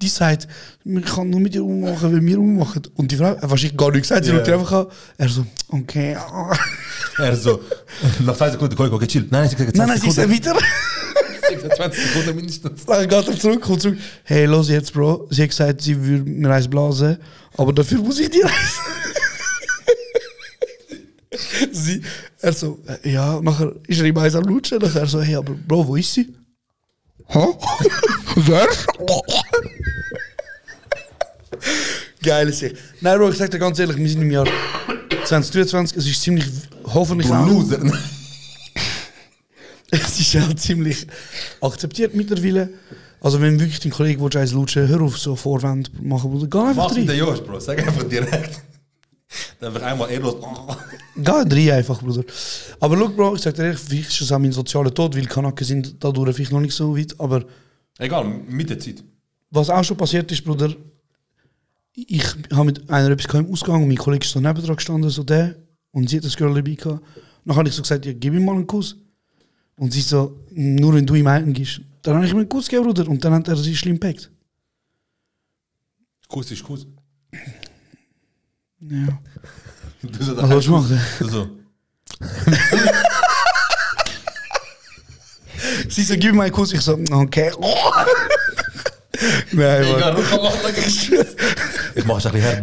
Die sagt, man kann nur mit dir ummachen, wenn wir ummachen. Und die Frau hat wahrscheinlich gar nichts gesagt, sie schaut einfach an. Er so, okay. Er so, nach 2 Sekunden, Kollege, okay, chill. Nein, sie sagt weiter. 20 Sekunden mindestens. Dann geht er kommt zurück. Hey, los jetzt, Bro. Sie hat gesagt, sie würde mir eins blasen, aber dafür muss ich dir eins. Er so, ja, nachher ist er ihm eins am Lutschen. Nachher so, hey, aber Bro, wo ist sie? Hä? Wer? Geile Sache. Nein, Bro, ich sag dir ganz ehrlich, wir sind im Jahr 2023, es ist ziemlich, hoffentlich Du Loser. Es ist halt ziemlich akzeptiert mittlerweile. Also wenn wirklich dein Kollege eins lutschen, hör auf so Vorwände machen, Bruder. Geh einfach rein. Was mit der Josh, Bro? Sag einfach direkt. Dann einfach einmal ehrlos. Geh rein einfach, Bruder. Aber schau, Bro, ich sag dir ehrlich, vielleicht ist es auch mein sozialer Tod, weil Kanaken sind dadurch vielleicht noch nicht so weit, aber... Egal, mit der Zeit. Was auch schon passiert ist, Bruder, ich habe mit einer etwas im Ausgang und mein Kollege ist so nebendran gestanden, so der, und sie hat das Girl dabei gehabt. Dann habe ich so gesagt, ja, gib ihm mal einen Kuss. Und sie so, nur wenn du ihm einen gibst. Dann habe ich ihm einen Kuss gegeben, Bruder, und dann hat er sie schlimm gepackt. Kuss ist Kuss. Ja. Du so, was willst du machen? Du so. Sie so, gib mir einen Kuss. Ich so, okay. Nein, Mann. Ich mach es ein bisschen her.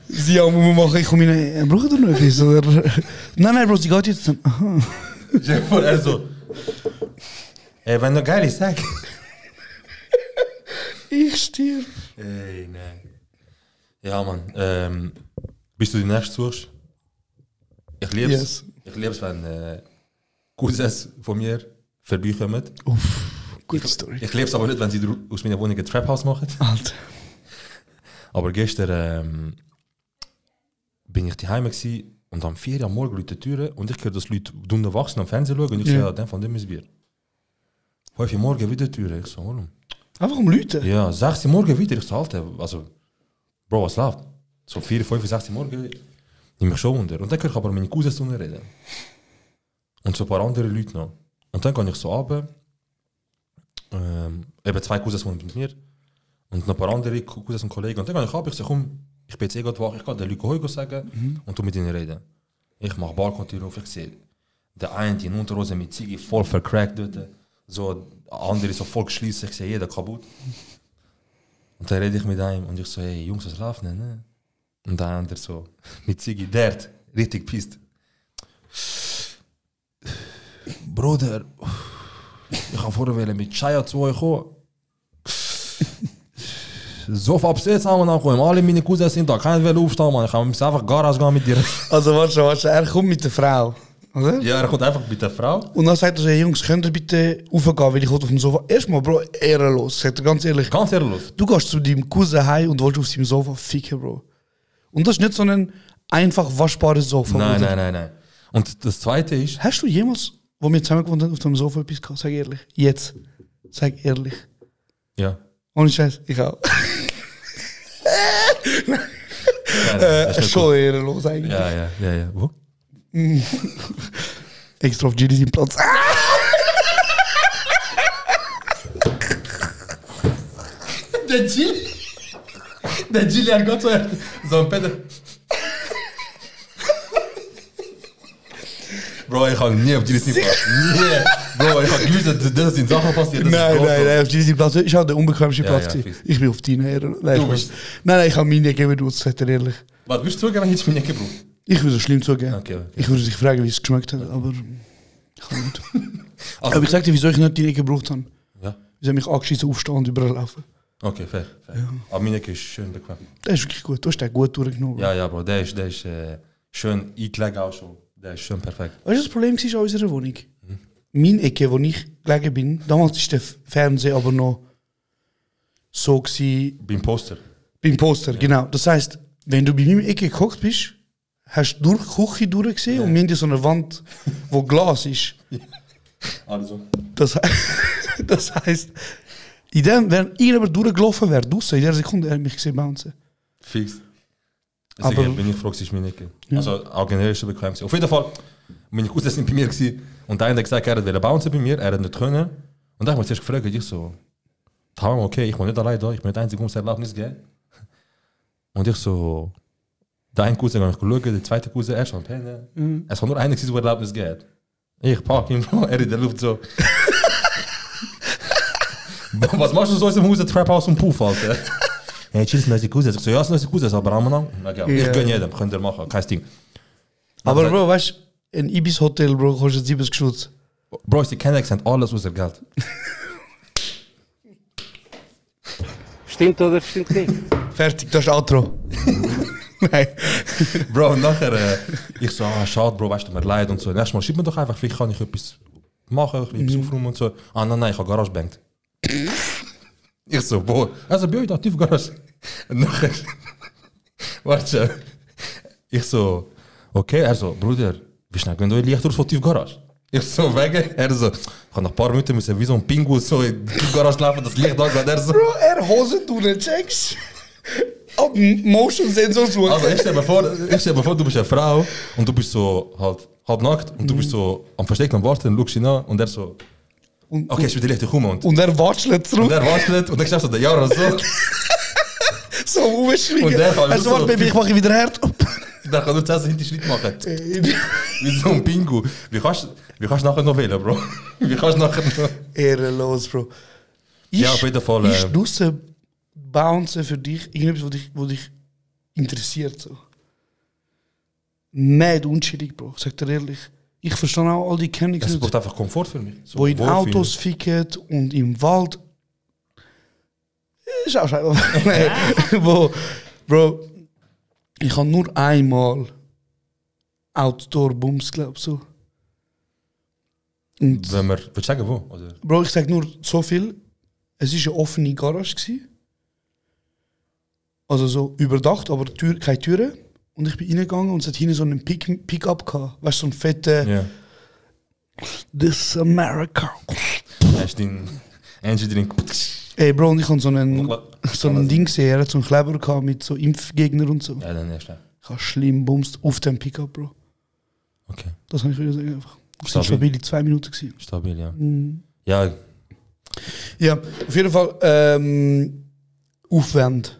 Sie haben mir machen, ich komme rein, braucht ihr noch etwas? Oder? Nein, Bro, sie geht jetzt. Aha. Er so. Ey, wenn du geil ist, sag. Ich stirb. Ey, nein. Ja, Mann. Bis du die nächste suchst. Ich lieb's. Yes. Ich lieb's, wenn Cousins von mir vorbeikommen. Uff, gute Story. Ich lieb's aber nicht, wenn sie aus meiner Wohnung ein Trap-House machen. Alter. Aber gestern bin ich daheim und am 4 Uhr am Morgen Leute die Türen und ich höre, dass Leute dunne wachsen am Fernsehen schauen und ich sage, ja, dann von dem ist Bier. 5 Uhr morgen wieder die Türen. Ich so, warum? Einfach um Leute? Ja, 6 Uhr morgen wieder. Ich so, Alter, also, Bro, was läuft? So 4, 5, 6 Uhr morgen nehme ich schon unter. Und dann höre ich aber meine Cousins reden. Und so ein paar andere Leute noch. Und dann gehe ich so runter. Eben 2 Cousins wohnen mit mir. Und noch ein paar andere Cousins und Kollegen. Und dann gehe ich runter, ich sage, komm, ich bin jetzt gerade wach, ich kann den Leuten Hoi sagen und du mit ihnen reden. Ich mache Balkontür auf, ich sehe, der eine in Unterhose mit Ziggy voll vercrackt dort. So, der andere so voll geschlossen, ich sehe jeder kaputt. Und dann rede ich mit einem und ich so, hey Jungs, was läuft denn? Ne? Und der andere so, mit Ziggy, der richtig pisst. Bruder, ich habe vorher mit Chaya zu euch kommen. So ab jetzt haben wir nachgekommen. Alle meine Cousins sind da. Keiner will aufstehen, Mann. Ich muss einfach Garage gehen mit dir. Also warte, er kommt mit der Frau, oder? Ja, er kommt einfach mit der Frau. Und dann sagt er so, hey Jungs, könnt ihr bitte raufgehen, weil ich auf dem Sofa... Erstmal, Bro, ehrenlos. Sagt er ganz ehrlich. Ganz ehrenlos. Du gehst zu deinem Cousin heim und willst auf seinem Sofa ficken, Bro. Und das ist nicht so ein einfach waschbares Sofa. Nein. Und das Zweite ist... Hast du jemals, wo wir zusammen gewohnt haben, auf dem Sofa etwas gehabt? Sag ehrlich. Jetzt. Sag ehrlich. Ja. Ohne Scheiß, ich auch. Schon ehrenlos eigentlich. Ja. Wo? Extra auf Gilly seinen Platz. Der Gilly hat Gott so ein Peter. Bro, ich habe nie auf Disney Plus. Nie. Bro, ich habe gewusst, das sind Sachen passiert. Nein, auf Disney Platz. Ich habe der unbequemste Ja, Platz. ja, gewesen. fix. Ich bin auf deinen Ehren. Nein, Du bist- nein, ich habe meine gegeben, du sagst dir ehrlich. Was, willst du zugeben, wenn ich meine Ecke brauche? Ich würde es schlimm zugeben. Okay. Ich würde dich fragen, wie es geschmeckt hat, aber ich kann nicht. Also, Aber ich sag dir, wieso ich nicht deine Ecke gebraucht habe. Ja. Wieso mich angeschissen aufstehen und überall laufen. Okay, fair. Aber meine Ecke ist schön bequem. Der ist wirklich gut. Du hast den gut durchgenommen. Bro. Ja, Bro, der ist schön eingelegt auch schon. Der ist schön perfekt. Weißt du, das Problem war an unserer Wohnung? Meine Ecke, wo ich gelegen bin, damals war der Fernseher aber noch so gewesen, Beim Poster. beim Poster, genau. Das heisst, wenn du bei meiner Ecke geguckt bist, hast du durch die Küche durchgesehen und wir haben so eine Wand, wo Glas ist. Also. Das heisst, in dem, wenn irgendjemand durchgelaufen wäre, draussen, in der Sekunde, er hat mich gesehen bouncen. Fix. Aber- Deswegen bin ich froh, es ist meine Ecke. Also, auch generell ist es bequem. Auf jeden Fall, meine Cousins sind bei mir gewesen, und der eine hat gesagt, er wollte bouncen bei mir, er hat nicht können. Und dann habe ich mich zuerst gefragt, ich so, Tamam, okay, ich bin nicht allein da, ich bin nicht einzig, um Erlaubnis geben. Und ich so, der eine Cousin habe ich geschaut, der zweite Cousin, er schon pennen. Es war nur einer, der Erlaubnis gibt. Ich pack ihn, Bro, er in der Luft so. Was machst du so in Haus, Trap House und Puff, Alter? Hey, chill, ist ein Cousin. Ich so, ja, es ist ein Cousin, aber Ramadan. Ich gönne jedem, könnt ihr machen, kein Ding. Aber Bro, weißt du, ein Ibis-Hotel, Bro, kostet 70 Schutz. Bro, die Kennex sind alles aus dem Geld. Stimmt oder stimmt nicht? Fertig, das ist Outro. Nein. Bro, und nachher, ich so, schade, Bro, weißt du, mir leid und so. Nächstes Mal schreib mir doch einfach, vielleicht kann ich etwas machen, etwas aufräumen und so. Ah, nein, ich habe Garage bankt. Ich so, boah, also bei euch da, tief Garage. Und nachher, warte, ich so, okay, er so, Bruder, wie schnell gehen wir Licht durch von tief Garage? Ich so, wegen, er so, ich habe nach ein paar Minuten müssen wie so ein Pingu so in die Garage laufen, das Licht da geht, er so. Bro, er Hosen tun, checkst. Ob Motion Sensor suchen. Also ich stell mir vor, du bist eine Frau und du bist so halt halb nackt und du bist so am Verstecken am Warten und schaust ihn an und er so, okay, ich will die Lichter kommen und er watschelt zurück. er watschelt und dann stellst du den Jahre so, So umschreien. Und der kann Er so, so- warte, Baby, ich mache wieder Herd. dann kann du 10 hinten Schritt machen. Wie so ein Pingu. Wie kannst du nachher noch wählen, Bro? Wie kannst du nachher noch... Ehrenlos, Bro. Ja, auf jeden Fall, Ist draussen bouncen für dich irgendetwas, was dich interessiert? So. Mad unschuldig, Bro. Ich sag dir ehrlich. Ich verstehe auch all die Kenntnisse, Es braucht einfach Komfort für mich. So wo in Wohlfühlen. Autos ficken und im Wald. Ist auch scheiße. Nein. Bro, ich habe nur einmal Outdoor-Bums, glaube ich, so. Und Wenn wir... Willst du sagen, wo? Oder? Bro, ich sag nur so viel. Es war eine offene Garage gsi. Also so überdacht, aber keine Türen. Und ich bin reingegangen und es hat hinten so einen Pickup gehabt. Weißt du, so einen fetten Ja. This America. Hast du den Energy Drink... Ey Bro, und ich habe so einen Ding gesehen, er hat so einen Kleber gehabt mit so Impfgegner und so. Ja, dann erst. Ich habe schlimm bumst auf dem Pickup, Bro. Okay. Das kann ich wieder sagen einfach. Das Stabil. sind stabile 2 Minuten gewesen. Stabil, ja. Ja, Ja, auf jeden Fall Aufwand.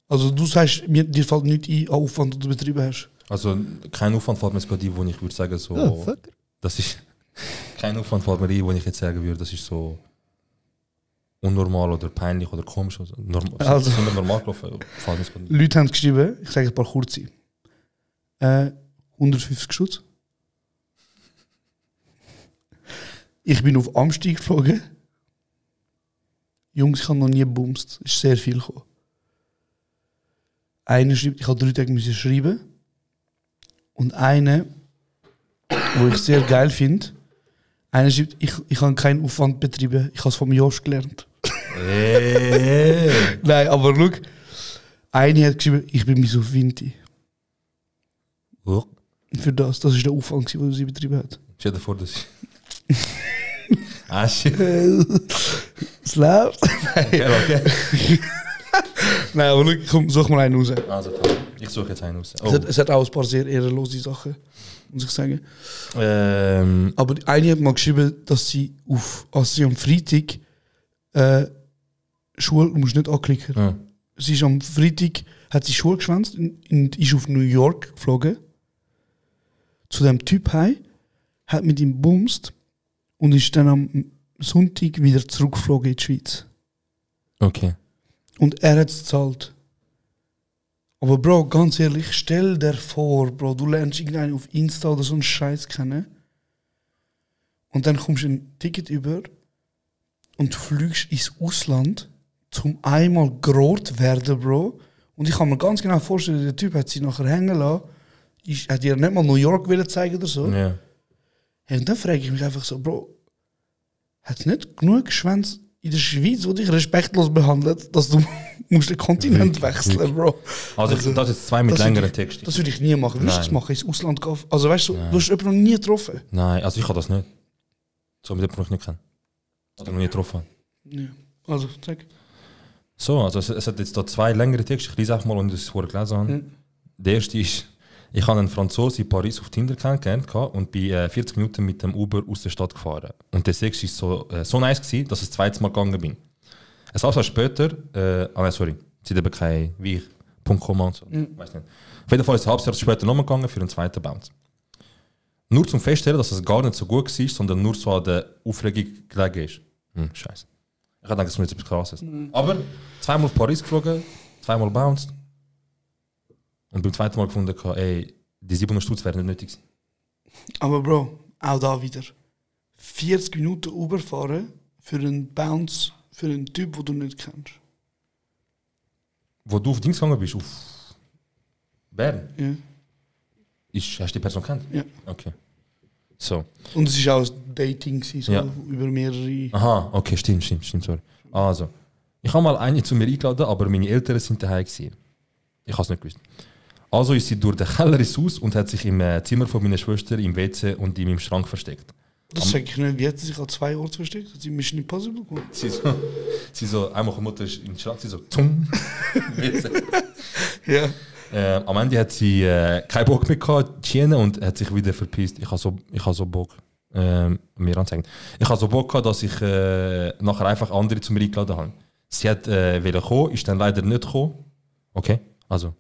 Also du sagst, dir fällt nicht ein an Aufwand, den du betrieben hast. also kein Aufwand fällt mir jetzt gerade ein, wo ich würde sagen so... Das ist... Kein Aufwand fällt mir ein, wo ich jetzt sagen würde, das ist so... unnormal oder peinlich oder komisch. Also, Also- sind normal gelaufen. Fällt mir jetzt gerade nicht. Leute haben es geschrieben, ich sage ein paar kurze. 150 Schutz. Ich bin auf Amsteig geflogen. Jungs, ich habe noch nie gebumst. Es ist sehr viel gekommen. Einer schreibt, ich habe 3 Tage müssen schreiben. Und einer, wo ich sehr geil finde, einer schreibt, ich habe keinen Aufwand betrieben. Ich habe es vom Josh gelernt. Nein, aber schau. Eine hat geschrieben, ich bin mis auf Vinti. Oh. Für das ist der Aufwand, den sie betrieben hat. Stell dir vor, dass ich... ah, shit. Es läuft. Okay. Nein, aber schau, komm, such mal einen raus. Also, ich suche jetzt einen aus. Es hat auch ein paar sehr ehrenlose Sachen, muss ich sagen. Oh. Aber eine hat mal geschrieben, dass sie am Freitag Schule, du musst nicht anklicken. Ja. Sie ist am Freitag, hat sie Schule geschwänzt und ist auf New York geflogen. Zu dem Typ heim, hat mit ihm bumst und ist dann am Sonntag wieder zurückgeflogen in die Schweiz. Okay. Und er hat es gezahlt. Aber Bro, ganz ehrlich, stell dir vor, Bro, du lernst irgendeinen auf Insta oder so einen Scheiß kennen und dann kommst du ein Ticket über und fliegst ins Ausland, zum einmal gerot werden, Bro. Und ich kann mir ganz genau vorstellen, der Typ hat sich nachher hängen lassen, hat dir nicht mal New York wollen zeigen oder so. Ja. Hey, und dann frage ich mich einfach so, Bro, hat es nicht genug Schwänze in der Schweiz, die dich respektlos behandelt, dass du musst den Kontinent wechseln, Bro? Also das ist 2 mit längeren Texten. Das würde ich nie machen. Würdest du das machen, ins Ausland gehen? Also weißt du, du hast jemanden noch nie getroffen. Nein, also ich kann das nicht. So mit jemandem, den ich nicht kenne. Oder noch nie getroffen. Ja. Also, sag. So, also es hat jetzt da 2 längere Texte. Ich lese einfach mal, und das vorher gelesen habe. Der erste ist, ich habe einen Franzosen in Paris auf Tinder kennengelernt und bin 40 Minuten mit dem Uber aus der Stadt gefahren. Und der Sex war so nice gewesen, dass ich das zweite Mal gegangen bin. Ein halbes Jahr später, sorry, sie haben kein Punkt.com und so. Weiß nicht. Auf jeden Fall ist ein halbes Jahr später nochmal gegangen für einen zweiten Bounce. Nur zum Feststellen, dass es gar nicht so gut war, sondern nur so an der Aufregung gelegen ist. Scheiße. Ich dachte, das ist nicht etwas Krasses. Aber 2-mal auf Paris geflogen, 2-mal bounced. Und beim zweiten Mal gefunden, ey, die 700 Stutz wären nicht nötig gewesen. Aber Bro, auch da wieder. 40 Minuten Uber fahren für einen Bounce, für einen Typ, den du nicht kennst. Wo du auf Dings gegangen bist, auf Bern? Ja. Hast du die Person kennt? Ja. Okay. So. Und es war auch ein Dating, so Ja. über mehrere... Aha, okay, stimmt, sorry. Also, ich habe mal eine zu mir eingeladen, aber meine Eltern sind daheim gewesen. Ich habe es nicht gewusst. Also ist sie durch den Keller ins Haus und hat sich im Zimmer von meiner Schwester im WC und in meinem Schrank versteckt. Das sage ich nicht. Wie hat sie sich an 2 Orten versteckt? Hat sie Mission Impossible gemacht? Sie so einmal die Mutter ist in den Schrank, sie so zum WC. Ja. Am Ende hat sie keinen Bock mehr gehabt, Schiene, und hat sich wieder verpisst. Ich habe so Bock, mir anzeigen. Ich habe so Bock gehabt, dass ich nachher einfach andere zu mir eingeladen habe. Sie hat wollen kommen, ist dann leider nicht gekommen. Okay, also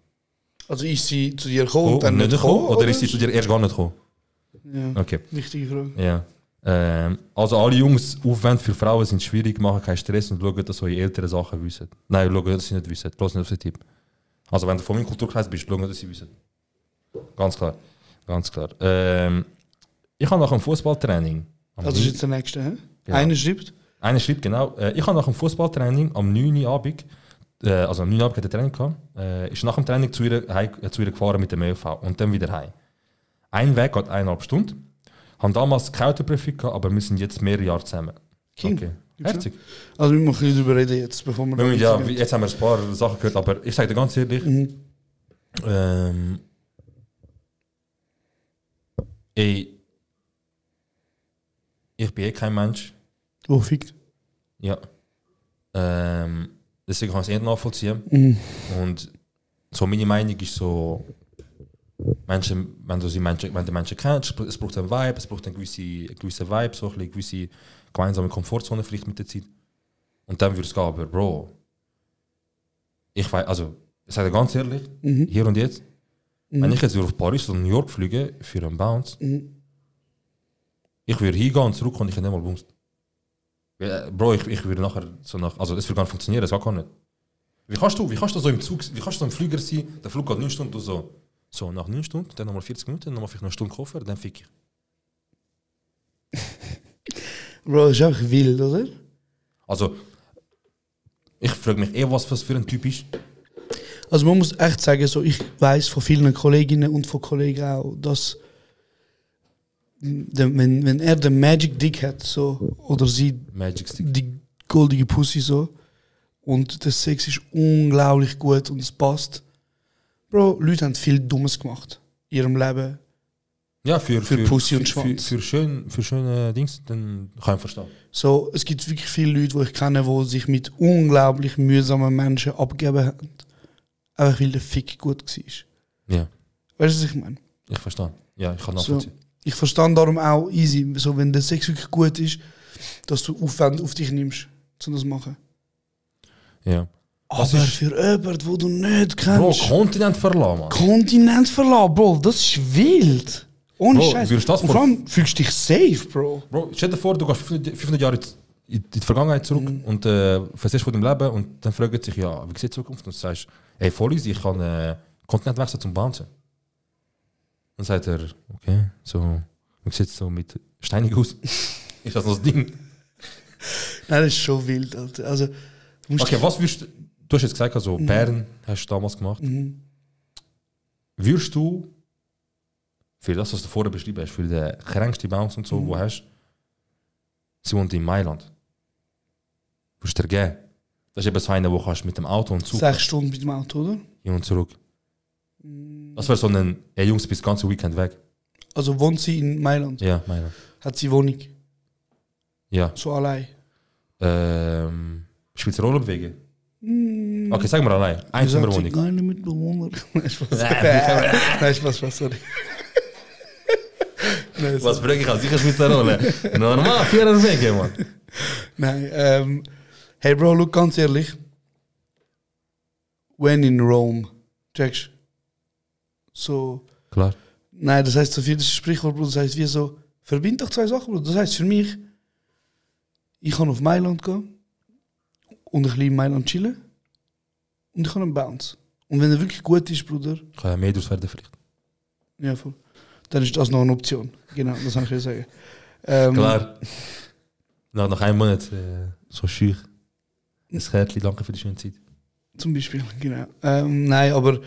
ist sie zu dir gekommen und dann nicht gekommen? gekommen? Oder ist sie zu dir erst gar nicht gekommen? Ja, Okay. wichtige Frage. Ja. Also alle Jungs, Aufwände für Frauen sind schwierig, machen keinen Stress und schauen, dass eure Eltern Sachen wissen. Nein, schauen, dass sie nicht wissen. Lass nicht auf den Tipp. Also wenn du von meinem Kulturkreis bist, schauen, dass sie wissen. Ganz klar. Ganz klar. Ich habe nach dem Fußballtraining... Das ist jetzt der nächste, hä? Genau. Einer schreibt? Einer schreibt, genau. Ich habe nach dem Fußballtraining am 9. Uhr Abend, also am 9. Uhr Abend hat er Training gehabt, ist nach dem Training zu ihr gefahren mit dem ÖV und dann wieder heim. Ein Weg geht 1,5 Stunden. Haben damals keine Autoprüfung gehabt, aber wir sind jetzt mehrere Jahre zusammen. King. Okay. Herzig. Also wir müssen darüber reden jetzt, bevor wir... Ja, jetzt haben wir ein paar Sachen gehört, aber ich sage dir ganz ehrlich, ich bin kein Mensch. Oh, fickt. Ja. Deswegen kann ich es nicht nachvollziehen. Und so meine Meinung ist so, Menschen, wenn du die Menschen kennst, es braucht einen Vibe, es braucht einen gewissen Vibe, so eine gewisse gemeinsame Komfortzone vielleicht mit der Zeit. Und dann würde es gehen, aber Bro, ich weiß, also, ich sage dir ganz ehrlich, hier und jetzt, wenn ich jetzt auf Paris oder New York fliege für einen Bounce, ich würde hingehen und zurückkommen und ich hätte nicht mal bumst. Bro, ich würde nachher so also es würde gar nicht funktionieren, das gar nicht. Wie kannst du so im Zug, wie kannst du so im Flieger sein, der Flug geht 9 Stunden, du so nach 9 Stunden, dann nochmal 40 Minuten, dann nochmal vielleicht noch eine Stunde Koffer, dann fick ich. Bro, das ist einfach wild, oder? Also, ich frage mich was für ein Typ ist. Also man muss echt sagen, so, ich weiß von vielen Kolleginnen und von Kollegen auch, dass wenn er den Magic Dick hat, so, oder sie die goldige Pussy so, und der Sex ist unglaublich gut und es passt. Bro, Leute haben viel Dummes gemacht in ihrem Leben. Ja, für Pussy und Schwanz. Für schöne Dings, dann kann ich verstehen. So, es gibt wirklich viele Leute, die ich kenne, die sich mit unglaublich mühsamen Menschen abgegeben haben. Einfach weil der Fick gut war. Ja. Weißt du, was ich meine? Ich verstehe. Ja, ich kann nachvollziehen. So, ich verstehe darum auch easy, so, wenn der Sex wirklich gut ist, dass du Aufwand auf dich nimmst, um das zu machen. Ja. Aber für jemanden, den du nicht kennst... Bro, Kontinent verlassen, Mann. Kontinent verlassen, Bro, das ist wild. Ohne Bro, Scheiß. würdest du das Und vor allem fühlst du dich safe, Bro. Bro, stell dir vor, du gehst 500 Jahre in die Vergangenheit zurück und erzählst von deinem Leben und dann fragt sich, ja, wie sieht die Zukunft? Und du sagst, ey, voll easy, ich kann Kontinent wechseln zum Bouncen. Dann sagt er, okay, so, wie sieht es so mit Steinig aus? Ist das noch das Ding? Nein, das ist schon wild, Alter. Also, du musst Okay, was würdest du hast jetzt gesagt, also Bären hast du damals gemacht. Würdest du für das, was du vorher beschrieben hast, für den kränksten Bounce und so, wo hast, sie wohnt in Mailand. Würdest du dir geben? Das ist eben so einer, wo kannst mit dem Auto und Zug 6 Stunden mit dem Auto, oder? hin und zurück. Das wäre so ein, ey Jungs, bis das ganze Weekend weg. Also wohnt sie in Mailand? Ja, Mailand. Hat sie Wohnung? Ja. So allein? Spielt es eine Rolle wegen? Okay, sagen wir allein. Einzimmerwohnung. Keine Mitbewohner. Nein, Spaß, sorry. Nein, Was bringe ich an? Sicher spielt es eine Rolle. Normal, 4 Wege, Mann. Nein, hey Bro, look, ganz ehrlich. When in Rome. Checkst? So. Klar. Nein, das heißt so viel, das ist ein Sprichwort, Bro. Das heißt wie so, verbind doch 2 Sachen, Bro. Das heißt für mich, ich kann auf Mailand gehen und ein bisschen in Mailand chillen und ich kann einen Bounce. Und wenn er wirklich gut ist, Bruder, Kann ja mehr durchs vielleicht. ja voll, dann ist das noch eine Option. Genau, das kann ich sagen. Klar. Nach einem Monat so schüch. Ein Kärtchen, danke für die schöne Zeit. Zum Beispiel, genau. Nein, aber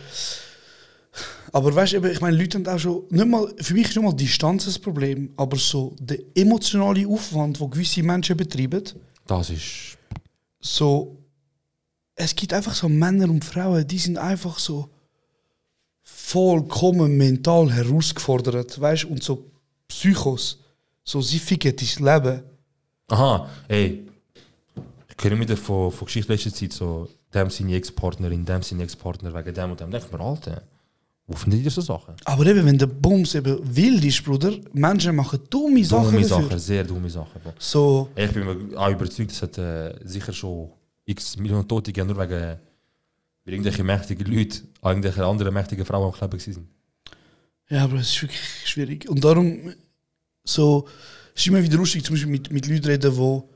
weißt du, ich meine, Leute haben auch schon, nicht mal, für mich ist nicht mal die Distanz das Problem, aber so der emotionale Aufwand, den gewisse Menschen betreiben, Das ist... so, es gibt einfach so Männer und Frauen, die sind einfach so vollkommen mental herausgefordert, weißt du, und so Psychos, so sie ficken dein Leben. Aha, ey. Ich kenne wieder von Geschichte letzter Zeit so, dem seine Ex-Partnerin, dem seine Ex-Partner wegen dem und dem. Denk mir, Alter, wo findet ihr so Sachen? Aber eben, wenn der Bums eben wild ist, Bruder, Menschen machen dumme Sachen Dumme dafür. Sachen, sehr dumme Sachen. Bro. So, Ich bin mir auch überzeugt, es hat sicher schon x Millionen Tote gegeben, nur wegen weil irgendwelche mächtigen Leute an irgendwelche anderen mächtigen Frauen am Kleben waren. ja, aber es ist wirklich schwierig. Und darum, so, es ist immer wieder lustig, zum Beispiel mit Leuten reden, wo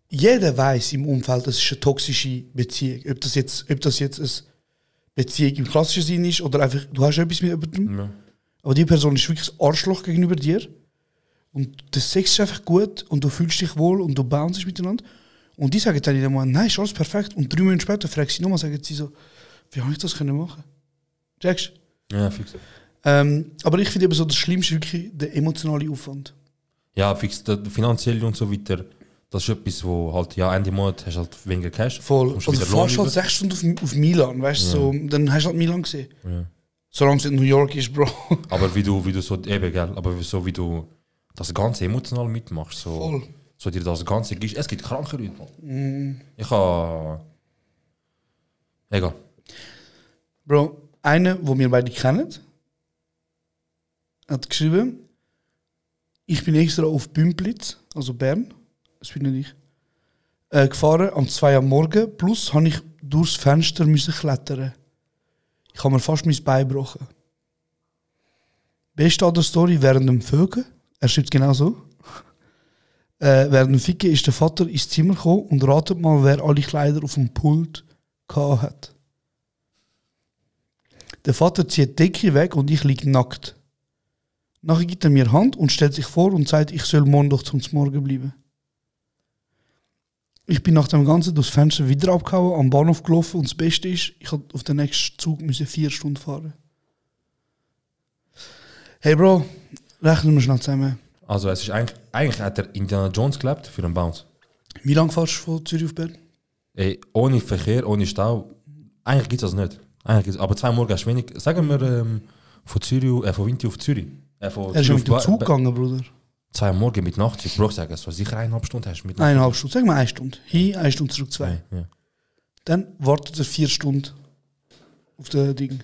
jeder weiß im Umfeld, das ist eine toxische Beziehung. Ob das jetzt eine Beziehung im klassischen Sinn ist oder einfach, du hast etwas mit jemandem, Ja. aber die Person ist wirklich ein Arschloch gegenüber dir und der Sex ist einfach gut und du fühlst dich wohl und du bouncest miteinander und die sagen dann in dem Moment, nein, ist alles perfekt und 3 Monate später fragst sie nochmal, sagen sie so, wie habe ich das können machen? Checkst du? Ja, fix. Aber ich finde eben so, das Schlimmste wirklich der emotionale Aufwand. Ja, fix. Finanziell und so weiter, das ist etwas, wo halt, ja, Ende Monat hast du halt weniger Cash. Voll. Kommst Also wieder du fährst Lohn halt 6 Stunden auf Milan, weißt du, so, dann hast du halt Milan gesehen. Ja. Solange es in New York ist, Bro. Aber wie du so, eben, gell, aber so wie du das Ganze emotional mitmachst, so, Voll. so dir das Ganze gibst. Es gibt kranke Leute, man. Ich habe... Egal. Bro, einer, den wir beide kennen, hat geschrieben, ich bin extra auf Bümplitz, also Bern, das bin nicht ich, gefahren am 2 am Morgen, plus habe ich durchs Fenster müssen klettern. Ich habe mir fast mein Bein gebrochen. Beste an der Story während dem Vögeln, er schreibt genau so, während dem Ficken ist der Vater ins Zimmer gekommen und ratet mal, wer alle Kleider auf dem Pult gehabt hat. Der Vater zieht die Decke weg und ich liege nackt. Nachher gibt er mir Hand und stellt sich vor und sagt, ich soll morgen doch zum Morgen bleiben. Ich bin nach dem Ganzen durchs Fenster wieder abgehauen, am Bahnhof gelaufen und das Beste ist, ich musste auf den nächsten Zug 4 Stunden fahren. Hey Bro, rechnen wir schnell zusammen. Also es ist eigentlich hat er Indiana Jones gelebt für einen Bounce. Wie lange fährst du von Zürich auf Bern? Ey, ohne Verkehr, ohne Stau, eigentlich gibt es das nicht. Eigentlich gibt's, aber 2 Morgen ist wenig. Sagen wir von Zürich, von Winti auf Zürich. Von Er ist schon Zürich mit dem auf Zug gegangen, Bruder. 2 Morgen mit Nachtzug, Bro, ich sage, so sicher 1,5 Stunden hast du mit 1,5 Stunden, sag mal 1 Stunde. Hin, 1 Stunde zurück, 2. Ja. Dann wartet er 4 Stunden auf das Ding.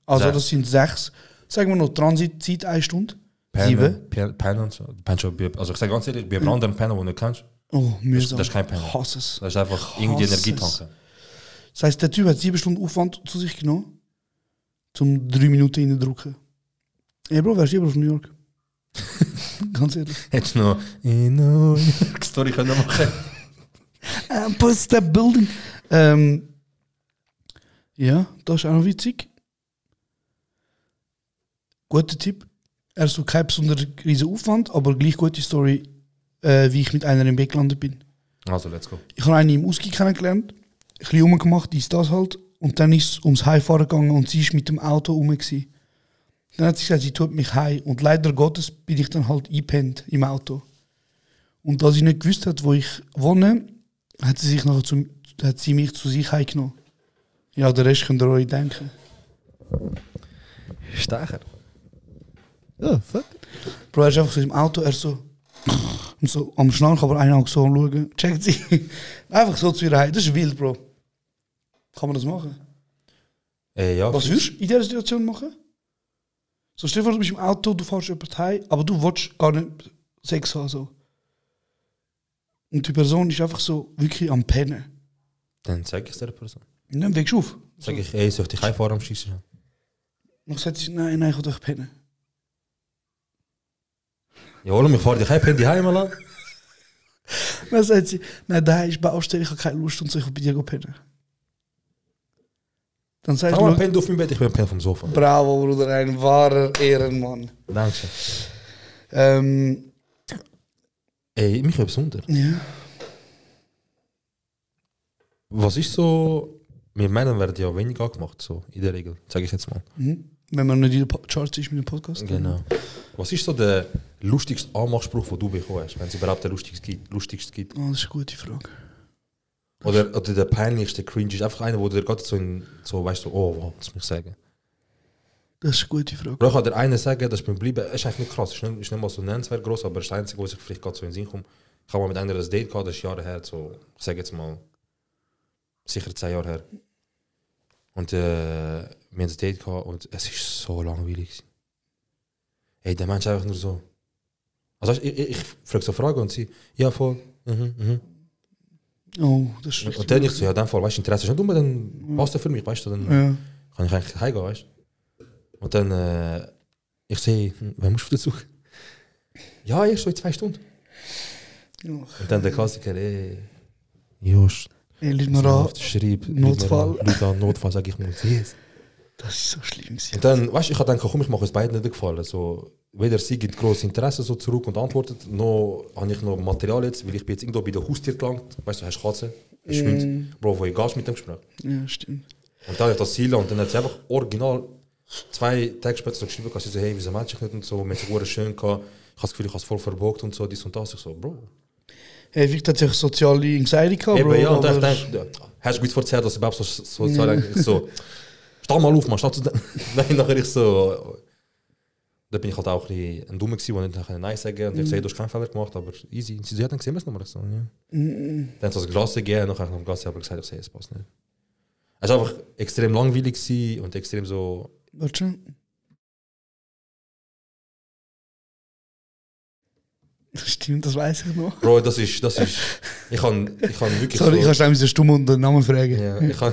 Also 6. das sind 6. Sagen wir noch Transitzeit 1 Stunde. 7. Pennen und so. Also ich sage ganz ehrlich, bei einem anderen Pennen, den du nicht kennst, Oh, mühsam. das ist kein Pennen. Ich hasse es. das ist einfach irgendwie Energie tanken. Das heisst, der Typ hat 7 Stunden Aufwand zu sich genommen, um 3 Minuten reindrücken. Ey Bro, wärst du lieber auf New York? Ganz ehrlich. Hättest du noch in New York Story können machen? Post that building. Ja, das ist auch noch witzig. Guter Tipp. Er ist so kein besonderer riesen Aufwand, aber gleich gute Story, wie ich mit einer im Bett gelandet bin. Also, let's go. Ich habe eine im Ausgang kennengelernt, ein bisschen rumgemacht, das halt. Und dann ist es ums Heimfahren gegangen und sie war mit dem Auto rum. Gewesen. Dann hat sie gesagt, sie tut mich heim. Und leider Gottes bin ich dann halt eingepennt im Auto. Und da sie nicht gewusst hat, wo ich wohne, hat sie mich zu sich heimgenommen. Ja, den Rest könnt ihr euch denken. Stärker. Ja, fuck. Bro, er ist einfach so im Auto, er so, und so am Schnarchen, aber einer auch so am Schauen. Checkt sie. Einfach so zu ihr heim. Das ist wild, Bro. Kann man das machen? Ja. Was würdest du in dieser Situation machen? So, stell dir vor, du bist im Auto, du fährst jemanden heim, aber du willst gar nicht Sex haben. So. Und die Person ist einfach so wirklich am Pennen. Dann zeig ich es der Person. Und dann wächst du auf. Sag ich, ey, soll ich dich heimfahren am Schießen? Dann sagt sie, nein, ich will doch pennen. Ja, hol mich, fahr dich heim, die heim an. Dann sagt sie, nein, da ist Baustelle, ich habe keine Lust und so, ich will bei dir pennen. Dann sagt Komm mal, sie, penn du auf meinem Bett, ich bin penn vom Sofa. bravo, Bruder, ein wahrer Ehrenmann. Dankeschön. Ja. Mich etwas unter. Was ist so... Wir Männern werden ja wenig angemacht, so in der Regel, sage ich jetzt mal. Mhm. Wenn man nicht in den Charts ist mit dem Podcast. Genau. Was ist so der lustigste Anmachspruch, den du bekommen hast, wenn es überhaupt den lustigste gibt? Oh, das ist eine gute Frage. Oder der peinlichste Cringe ist einfach einer, wo du dir gerade so weißt, so, oh, wow, das muss ich sagen. Das ist eine gute Frage. Bro, ich kann dir einen sagen, das ist mir geblieben, es ist eigentlich nicht krass, ist nicht mal so nennenswert groß, aber das ist das Einzige, was ich vielleicht gerade so in den Sinn komme. Ich habe mal mit einer das Date gehabt, das ist Jahre her, so, ich sage jetzt mal, sicher 10 Jahre her. Und wir haben das Date gehabt und es ist so langweilig. Ey, der Mensch einfach nur so. Also ich frage so Fragen und sie, ja voll, Oh, das ist und dann ich so, ja, in dem Fall, weißt du, Interesse ist nicht dann passt er für mich, weißt du, dann kann ich eigentlich heimgehen, weißt du. Und dann, ich sehe, wer musst du dazu? Ja, erst so in 2 Stunden. Und dann der Klassiker, ey, Josh, Lied mir an. schreib, Notfall. Notfall, sag ich, muss yes. Das ist so schlimm. Und dann, weißt du, ich habe gedacht, komm, ich mache es beiden nicht gefallen. So, weder sie gibt grosses Interesse so zurück und antwortet, noch habe ich noch Material jetzt, weil ich bin jetzt irgendwo bei der Haustier gelangt. Weißt du, hast Katze, hast Hund. Bro, wo ich gehst mit dem Gespräch. Ja, stimmt. Und dann habe ich das Ziel und dann hat sie einfach original 2 Tage später so geschrieben, sie so, hey, wieso meinst du nicht und so, mit sich schön gehabt. Ich habe das Gefühl, ich habe es voll verbogt und so, dies und das. Ich so, Bro. Hey, wie hat sich soziale Anxiety gehabt, Bro? Eben, ja, und dann dachte ich, hast du gut erzählt, dass du überhaupt so steh mal auf, man, steh zu Nein, nachher ich so, da bin ich halt auch ein Dummer gewesen, der nicht Nein sagen konnte. Und ich sehe, du hast keinen Fehler gemacht, aber easy. Sie hat dann gesehen, was nochmal so. Ja. Dann hat sie das Glas gegeben, nachher noch im Glas aber gesagt, ich sehe, es passt nicht. Es war einfach extrem langweilig gewesen und extrem so. Warte schon. Stimmt, das weiß ich noch. Bro, das ist. Ich kann wirklich. Sorry, so, ich kann schnell stumm und den Namen fragen. Ja, ich kann.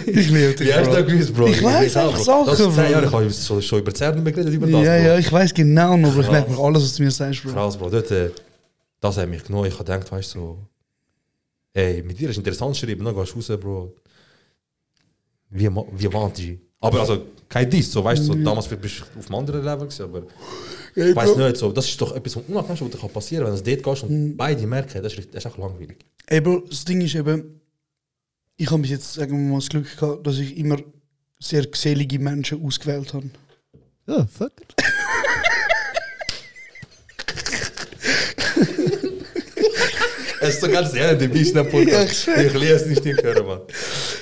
Ich liebe dich. Wie hast du das gewusst, Bro? Ich weiß einfach Sachen, Das ist 10 Jahre, ich Bro. habe schon über 10 Jahre geredet über das. Ja, Bro. ja, ich weiß genau noch, aber ich merke mir alles, was du mir sagst, Bro. Krass, Bro. Dort, das hat mich genommen. Ich habe gedacht, weißt du, so, ey, mit dir ist interessant schreiben, dann gehst du raus, Bro. Wie warnt die? Aber also, kein Diss, so, weißt du, so, damals bist du auf einem anderen Level gewesen, aber ich weiß nicht, so, das ist doch etwas Unangenehmes, was passieren kann, wenn du dort gehst und beide merken, das ist echt langweilig. Ey, Bro, das Ding ist eben, ich habe bis jetzt, sagen wir mal, das Glück gehabt, dass ich immer sehr gesellige Menschen ausgewählt habe. Ja, fuck. Es ist so ganz ehrlich, der bist in Podcast. Ich liebe es nicht, hören, Mann.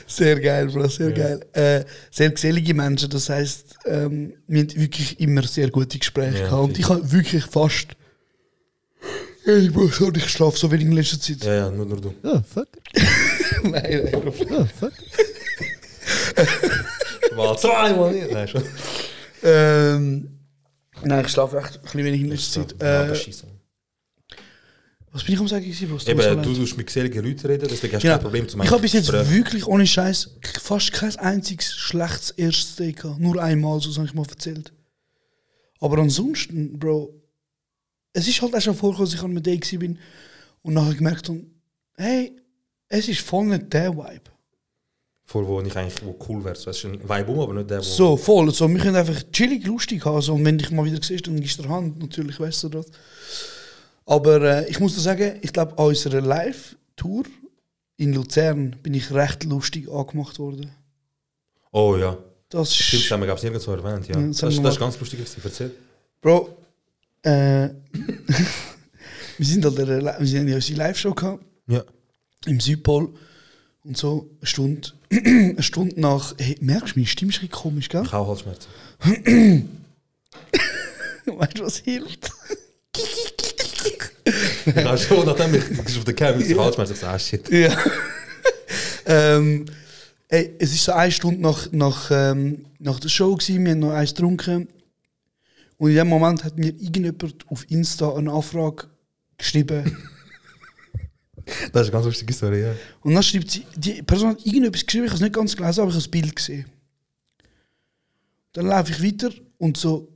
Sehr geil, Bro, sehr geil. Sehr gesellige Menschen, das heisst, wir haben wirklich immer sehr gute Gespräche gehabt. Und ich habe wirklich fast... Hey, Bro, ich schlafe so wenig in letzter Zeit. Ja, nur du. Ja, fuck. Nein, Bro. Ja, fuck. Mal 2 Mal nicht. Nein, schon. Nein, ich schlafe echt ein bisschen wenig in letzter Zeit. Was bin ich am sagen, Bro? Eben, du musst mit geselligen Leuten reden, deswegen hast du Ja. kein Problem zu Ich habe bis jetzt Gespräch. wirklich ohne Scheiß fast kein einziges schlechtes erstes Date gehabt. Nur einmal, so habe ich mal erzählt. Aber ansonsten, Bro, es ist halt auch schon vorgekommen, dass ich an einem Date war und nachher gemerkt habe, hey, es ist voll nicht der Vibe. Voll, wo cool wäre. So, es ist ein Vibe, aber nicht der, wo... So, voll. So, wir können einfach chillig, lustig haben. So, und wenn dich mal wieder siehst, dann gibst du dir Hand. Natürlich, weißt du das. Aber ich muss dir sagen, ich glaube, an unserer Live-Tour in Luzern bin ich recht lustig angemacht worden. Oh ja. Das Stimmt, ist... das haben wir, glaube ich, nirgendwo erwähnt. Ja. Ja, Das das haben wir ist mal- ganz lustig gewesen. Erzähl. Bro, wir sind an wir sind ja unsere Live-Show gehabt, Ja. im Südpol. Und so eine Stunde nach... Hey, merkst du, meine Stimme ist ein bisschen komisch, gell? Ich habe Halsschmerzen. Weißt du, was hilft? Ich habe schon, nachdem ich auf der Cam mit Halsschmerzen gesagt, ah shit. Ja. Ey, es ist so 1 Stunde nach der Show gewesen, wir haben noch eins getrunken. Und in dem Moment hat mir irgendjemand auf Insta eine Anfrage geschrieben. Das ist eine ganz lustige Story, ja. Und dann schreibt sie, die Person hat irgendetwas geschrieben, ich habe es nicht ganz gelesen, aber ich habe das Bild gesehen. Dann laufe ich weiter und so,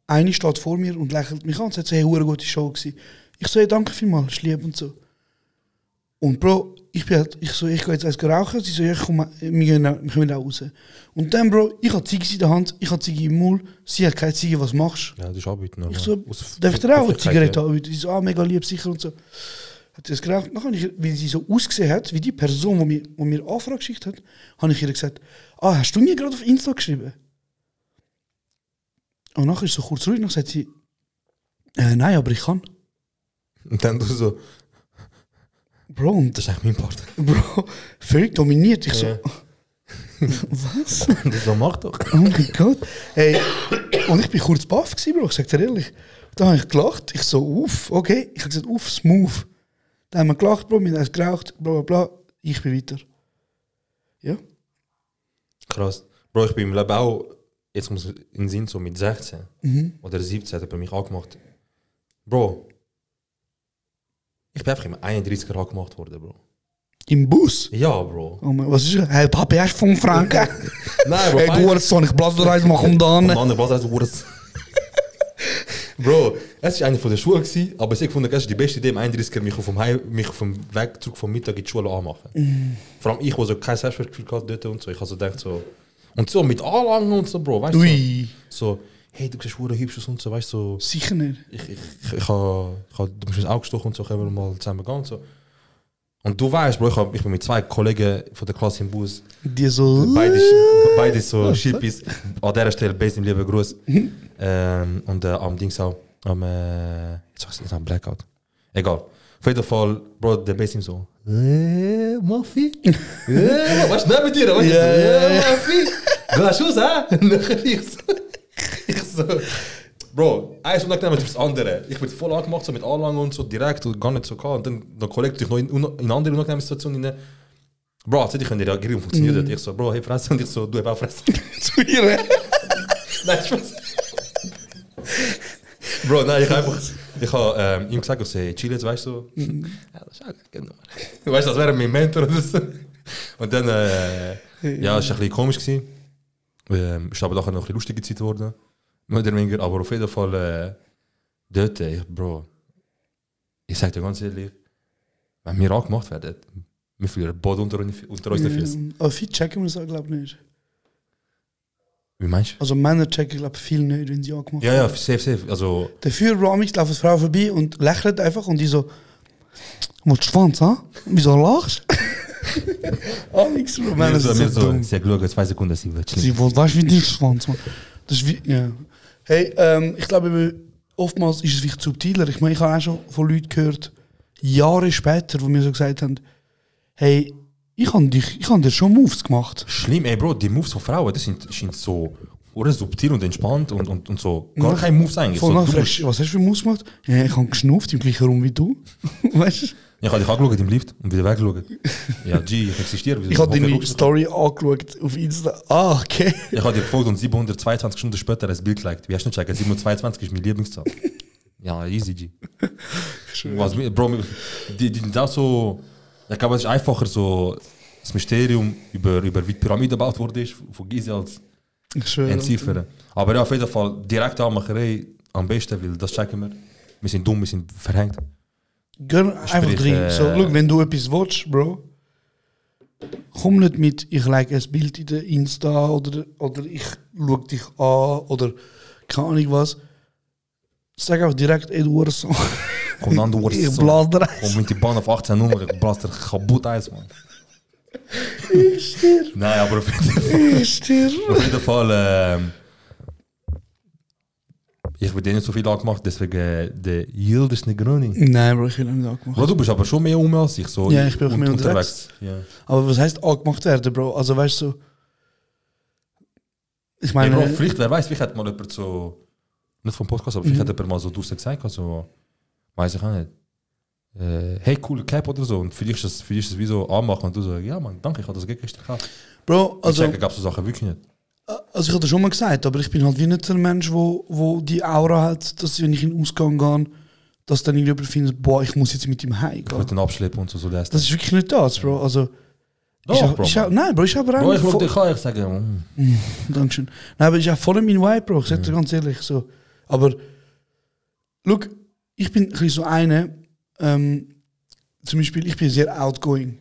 eine steht vor mir und lächelt mich an und sagt so, hey, eine gute Show gewesen. Ich so, hey, danke vielmals, ist lieb und so. Und Bro, ich gehe jetzt eins rauchen, sie so, ja, wir kommen auch raus. Und dann, Bro, ich habe Ziege in der Hand, ich habe Ziege im Maul, sie hat keine Ziege, was machst du? Ja, das ist anbieten. Ich so, darf ich dir auch eine Zigarette anbieten? Sie so, mega lieb, sicher und so. Hat sie das geraucht. Dann habe ich, weil sie so ausgesehen hat, wie die Person, die mir Anfrage geschickt hat, habe ich ihr gesagt, hast du mir gerade auf Insta geschrieben? Und nachher ist sie so kurz ruhig, dann sagt sie, nein, aber ich kann. Und dann du so, Bro, und das ist eigentlich mein Part. Bro, völlig dominiert. Ich so, Ja. was? Das so, mach doch. Oh mein Gott. Hey, und ich bin kurz baff gewesen, Bro, ich sag dir ehrlich. Da habe ich gelacht, ich so, uff, okay. Ich habe gesagt, uff, smooth. Dann haben wir gelacht, Bro, wir haben geraucht, bla bla bla. Ich bin weiter. Ja. Krass. Bro, ich bin im Leben auch, jetzt muss ich in den Sinn, so mit 16 oder 17 hat er mich angemacht. Bro, ich bin einfach im 31er angemacht worden, Bro. Im Bus? Ja, Bro. Oh mein, was ist das? Hey, Papi, hast du 5 Franken? Nein, Bro. Hey, du Hurensohn, ich blass dir eins, mach um da Am an. anderen Platz also wurde Bro, es war eine von der Schule, aber ich fand, es ist die beste Idee, im 31er mich auf dem Weg zurück vom Mittag in die Schule anmachen. Vor allem ich, der so kein Selbstwertgefühl hatte dort und so. Ich habe so gedacht, so... Und so mit Anlangen und so, Bro, weißt du? Ui. So, hey, du siehst hure hübsch aus und so, weißt du, so... Sicher nicht. Ich habe du bist ins Auge gestochen und so, können wir mal zusammen gehen und so. Und du weißt, Bro, ich bin mit 2 Kollegen von der Klasse im Bus. Die so... Beide so Schippis. An dieser Stelle, besten lieben Gruß. Und am Dings auch, jetzt sag ich jetzt am Blackout. Egal. Auf jeden Fall, Bro, der Bass ihm so, Maffi? Was ist denn mit dir? Maffi? Du hast Schuss, hä? Ich so, Bro, eins unangenehm das andere. Ich bin voll angemacht, so mit Anlangen und so direkt und gar nicht so klar. Und dann der Kollege dich noch in eine andere unangenehme Situation rein. Bro, als hätte ich reagieren und funktioniert das. Ich so, Bro, hey, Fresse. Und ich so, du hast auch Fresse. Zu ihr. Nein, Spaß. Bro, nein, ich habe ihm gesagt, hey, chill jetzt, weißt du. Ja, das ist auch genau. Weißt du, das wäre mein Mentor oder so. Und dann, ja, es war ein bisschen komisch gewesen. Es ist aber nachher noch eine lustige Zeit geworden. Aber auf jeden Fall, dort, Bro, ich sag dir ganz ehrlich, wenn wir angemacht werden, wir fühlen Boden unter unseren Füßen. Aber viel checken wir das, glaube ich, nicht. Wie meinst du? Also Männer checken, glaube ich, viel nicht, wenn sie angemacht Ja, ja, safe. Also, Dafür, Bro, amix laufen Frau vorbei und lächelt einfach und die so, willst du Schwanz, ha? Wieso lachst du? Amix, Bro, Männer sind so dumm. sie hat geschaut, 2 Sekunden, sie wird schlimm. Sie wollte, weißt du, wie die Schwanz, man. Das ist wie, ja. Hey, ich glaube, oftmals ist es vielleicht subtiler. Ich meine, ich habe auch schon von Leuten gehört, Jahre später, die mir so gesagt haben, hey, ich habe dir schon Moves gemacht. Schlimm, ey Bro, die Moves von Frauen, das sind so subtil und entspannt und so. Gar keine Moves eigentlich. Voll So, nach, was hast du für Moves gemacht? Ja, ich habe geschnupft im gleichen Raum wie du. Weißt du? ich habe dich angeschaut im Lift und wieder weggeschaut. Ja, G, ich existiere. Ich habe deine Story angeschaut auf Insta. Ah, okay. Ich habe dir gefolgt und 722 Stunden später ein Bild geliked. Wie hast du nicht checken? 722 ist meine Lieblingszahl. Ja, easy, G. Was, Bro, die sind auch so... Ich glaube, es ist einfacher so... Das Mysterium über wie die Pyramide gebaut wurde von Giza als entziffern. Aber ja, auf jeden Fall direkt Anmacherei am besten, weil das checken wir. Wir sind dumm, wir sind verhängt. Gönn einfach drin. So, look, wenn du etwas willst, Bro, komm nicht mit, ich like ein Bild in der Insta oder ich schau dich an oder keine Ahnung was. Sag einfach direkt, ey, du Urso. Komm dann, du Urso. Ich blas dir eins. Komm mit die Bahn auf 18 Nummer, ich blas dir kaputt eins, Mann. Ich stirb. Nein, aber auf jeden Fall, ich bin nicht so viel angemacht, deswegen der Yildiz Negroni. Nein, Bro, ich will nicht angemacht. Bro, du bist aber schon mehr als ich. So Ja, ich bin auch mehr unterwegs. Ja. Aber was heisst angemacht werden, Bro? Also weißt du, so, ich meine... Ja, Bro, vielleicht, wer weiß, vielleicht hat mal jemand so, nicht vom Podcast, aber vielleicht hat jemand mal so draussen gesagt, also, weiß ich auch nicht. Hey, coole Cap oder so. Und für dich ist das wie so anmachen und du sagst, ja man, danke, ich habe das gestern gekauft. Bro, also... Ich gab es so Sachen wirklich nicht. Also ich habe das schon mal gesagt, aber ich bin halt wie nicht der Mensch, wo die Aura hat, dass wenn ich in den Ausgang gehe, dass dann irgendjemand findet, boah, ich muss jetzt mit ihm heimgehen. Mit den Abschleppen und so. Das ist wirklich nicht das, Bro. Also... Doch, Bro. Nein, Bro, ich habe Bro, ich wollte dich auch sagen. Dankeschön. Nein, aber ich habe voll in meinem Vibe, Bro. Ich sage dir ganz ehrlich so. Aber... Look, ich bin ein bisschen so eine... zum Beispiel, ich bin sehr outgoing.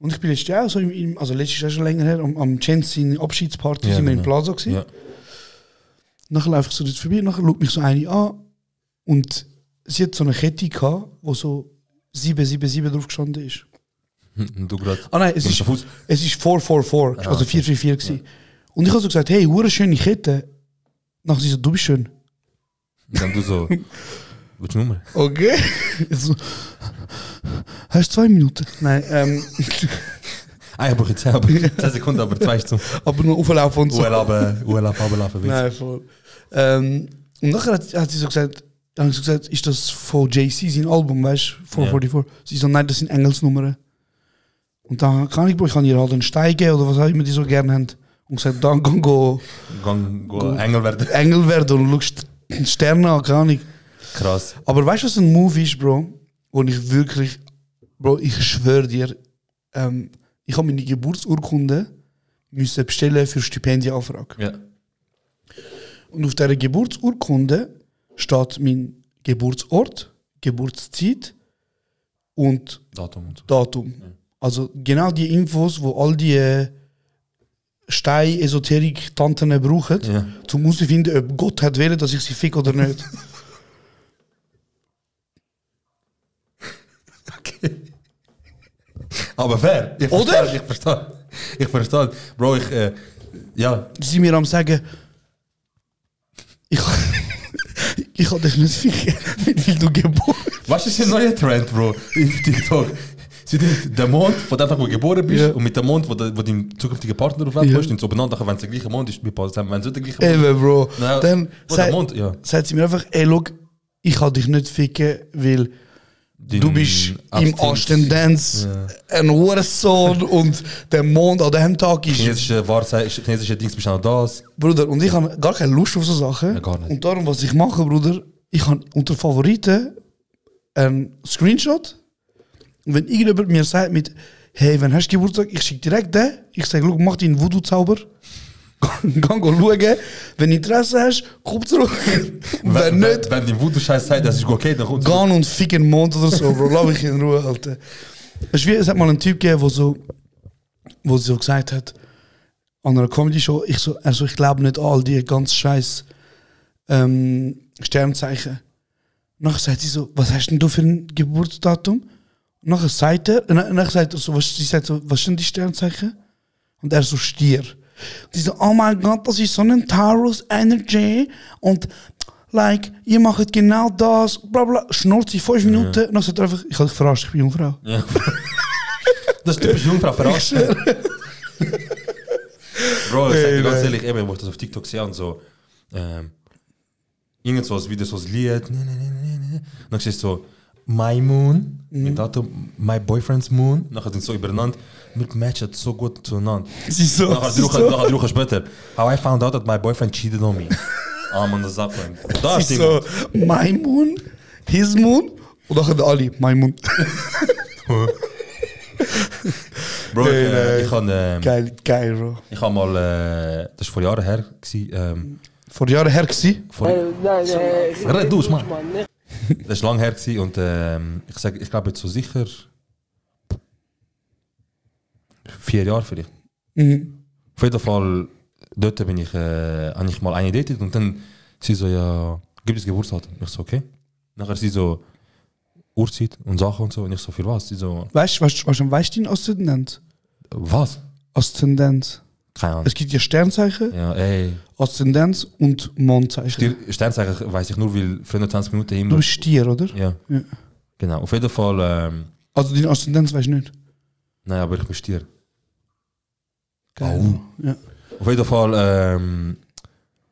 Und ich bin letztes Jahr, also letztes Jahr schon länger her, am Chance seine Abschiedsparty, sind wir im Plaza gewesen. Ja. Nachher laufe ich so dort vorbei, nachher schaut mich so eine an und sie hat so eine Kette gehabt, wo so 777 drauf gestanden ist. Und du gerade... Ah nein, es ist 444, also 444 gewesen. Und ich habe so gesagt, hey, hure schöne Kette. Nachher sie so, du bist schön. Und dann du so... Willst du Nummer? Okay. So, hast du 2 Minuten? Nein, ich brauche jetzt 10 Sekunden, aber 2 Stunden. Aber nur auflaufen und so. Runterlaufen. Nein, voll. Und nachher hat sie so gesagt, ist das von JC sein Album, weißt du, 444? Sie so, nein, das sind Engelsnummern. Und dann kann ich ihr halt einen Stein geben oder was auch immer die so gerne haben. Und gesagt, dann go Engel werden. Engel werden und schaust Sterne an, keine Ahnung. Krass. Aber weißt du, was ein Move ist, Bro? Wo ich wirklich, Bro, ich schwöre dir, ich habe meine Geburtsurkunde müssen bestellen für Stipendienanfrage. Ja. Und auf dieser Geburtsurkunde steht mein Geburtsort, Geburtszeit und Datum. Ja. Also genau die Infos, wo all die Stein-Esoterik-Tanten brauchen, um herauszufinden, ob Gott hat wählen, dass ich sie fick oder nicht. Okay. Aber fair. Ich verstehe. Bro, ja. Sie sind mir am sagen, ich kann dich nicht ficken, weil du geboren bist. Was ist ein neuer Trend, Bro? Auf TikTok. Sie sind der Mond, von dem Tag, wo du geboren bist, und mit dem Mond, wo dein zukünftiger Partner auf Welt ist, und so benannt, wenn es der gleiche Mond ist, wenn es der gleiche Mond ist. Eben, Bro. Naja, dann sagt sie mir einfach, ey, look, ich kann dich nicht ficken, weil du bist im Aszendenz ein Hurensohn und der Mond an dem Tag ist... Chinesische Dings bist auch das. Bruder, und ich habe gar keine Lust auf so Sachen. Ja, gar nicht. Und darum, was ich mache, Bruder, ich habe unter Favoriten einen Screenshot. Und wenn irgendjemand mir sagt mit, hey, wenn hast du Geburtstag, ich schicke direkt den. Ich sage, schau, mach deinen Voodoo-Zauber. Geh schauen. Wenn du Interesse hast, komm zurück. Wenn nicht... Wenn die Voodoo-Scheiß sagt, das ist okay, dann kommt zurück. Geh und fick einen Mond oder so, Bro. Lass mich in Ruhe, Alter. Es hat mal einen Typ gegeben, wo sie so gesagt hat, an einer Comedy-Show, ich glaube nicht an all die ganz scheiß Sternzeichen. Nachher sagt sie so, was hast denn du für ein Geburtsdatum? Und nachher sagt er so, was sind die Sternzeichen? Und er so, Stier. Und sie so, oh mein Gott, das ist so ein Taurus Energy und like, ihr macht genau das, bla bla, schnurrt sie 5 Minuten und dann sagt er einfach, ich habe dich verarscht, ich bin Jungfrau. Ja. Das ist typisch Jungfrau, verarscht. Bro, ich sag dir ganz ehrlich, eben, wo ich das auf TikTok sehe und so, irgend so ein Video, so ein Lied, dann siehst du so, My Moon, mit Datum, My Boyfriend's Moon, nachher sind so übereinander, mit matchen so gut zueinander. So, nachher drüber später, how I found out that my boyfriend cheated on me. Man, das sagt man. Da so, My Moon, his moon und nachher alle, mein Moon. Bro, ich habe Geil, Bro. ich habe mal, das war vor Jahren her, Vor Jahren her gewesen. Red aus, Mann. Das war lange her gewesen und ich glaube jetzt so sicher 4 Jahre vielleicht. Auf jeden Fall, dort bin ich, habe ich mal eine datet und dann sie so, ja, gibt es Geburtsdatum? Ich so, okay. Nachher sie so, Uhrzeit und Sachen und so und ich so, für was? Sie so, Weißt du deinen Aszendent? was? Aszendent. Keine Ahnung. Es gibt ja Sternzeichen, Ja, ey. Aszendenz und Mondzeichen. Sternzeichen weiss ich nur, weil 25 Minuten Du immer. bist Stier, oder? Ja. Ja. Genau. Auf jeden Fall, Also deine Aszendenz weißt du nicht. nein, aber ich bin Stier. Geil. Ja. Auf jeden Fall,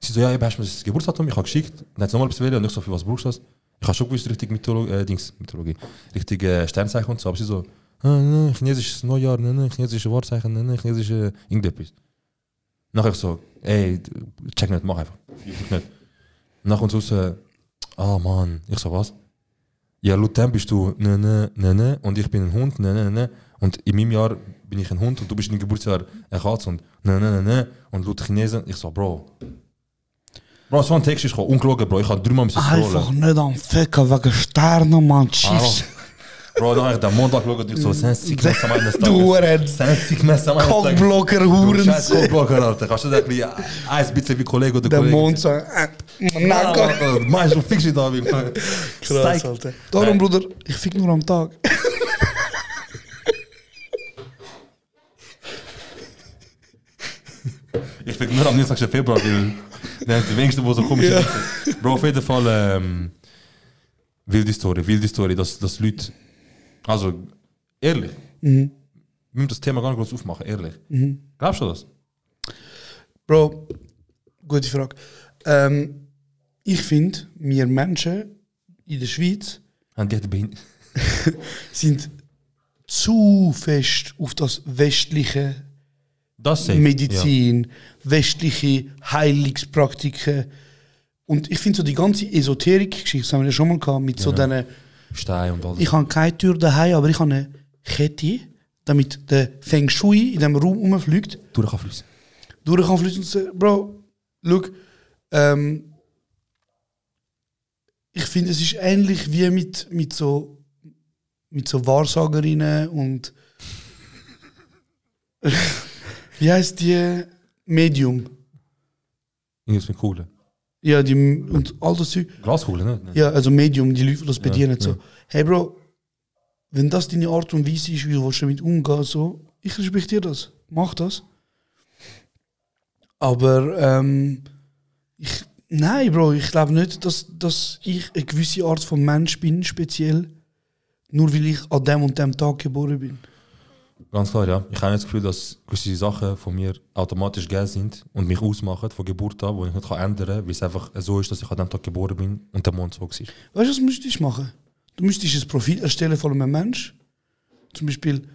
sie so, ja, hast du mir das Geburtsdatum? Ich habe geschickt. Dann hat sie nochmal etwas wählen und ich so, für was brauchst du das? Ich habe schon gewusst, richtig Mythologie, richtig Sternzeichen und so. Aber sie so, chinesisches Neujahr, chinesische Wortzeichen, chinesische irgendetwas. Nachher ich so, ey, check nicht, mach einfach. Ich nicht. Nach uns raus, ah Mann, ich so, was? Ja, laut dem bist du ne, und ich bin ein Hund, ne. Und in meinem Jahr bin ich ein Hund und du bist in deinem Geburtsjahr ein Katz und ne. Und laut Chinesen, ich so, Bro, so ein Text ist gekommen, ungelogen, Bro, ich habe 3 Mal scrollen. Einfach nicht am Ficken wegen Sternen, Mann. Tschüss. Bro, dann habe ich den Montag geschaut und ich so, sensig Messer meines Tages. Du Huren. Sensig Messer meines Tages. Cockblocker, Du Huren. scheiß Cockblocker, Alter. Kannst du das ein bisschen wie Kollege oder Der Kollege? Mond sagt, Nacka. Meinst du, fix dich da, wie Krass, Alter. Darum, Bruder, ich fick nur am Tag. Ich fick nur am 29. Februar, weil die wenigsten, die so komisch sind. Bro, auf jeden Fall, wilde Story, dass Leute, also, ehrlich, wir müssen das Thema gar nicht groß aufmachen, ehrlich. Glaubst du das? Bro, gute Frage. Ich finde, wir Menschen in der Schweiz Haben die Behinderung? sind zu fest auf das westliche Das safe, Medizin, westliche Heilungspraktiken. Und ich finde so die ganze Esoterik-Geschichte, das haben wir ja schon mal gehabt, mit so diesen, Stein und alles. ich habe keine Tür daheim, aber ich habe eine Kette, damit der Feng Shui in diesem Raum rumfliegt. Durch kann fließen. Durch kann fließen und sagen, Bro, look, ich finde, es ist ähnlich wie mit so Wahrsagerinnen und wie heißt die Medium? Irgendwas mit Kugeln. Ja, die und all das Zeug. Glaskugeln, ne? Ja, also Medium, die Leute, die das bedienen. So. ja. Hey Bro, wenn das deine Art und Weise ist, wie du damit umgehst, so, ich respektiere das. Mach das. Aber nein, Bro, ich glaube nicht, dass ich eine gewisse Art von Mensch bin, speziell, nur weil ich an dem und dem Tag geboren bin. Ganz klar, ja. Ich habe nicht das Gefühl, dass gewisse Sachen von mir automatisch gegeben sind und mich ausmachen von Geburt an, die ich nicht ändern kann, weil es einfach so ist, dass ich an dem Tag geboren bin und der Mond so war. Weißt du, was müsstest du machen? Du müsstest ein Profil erstellen von einem Mensch, zum Beispiel,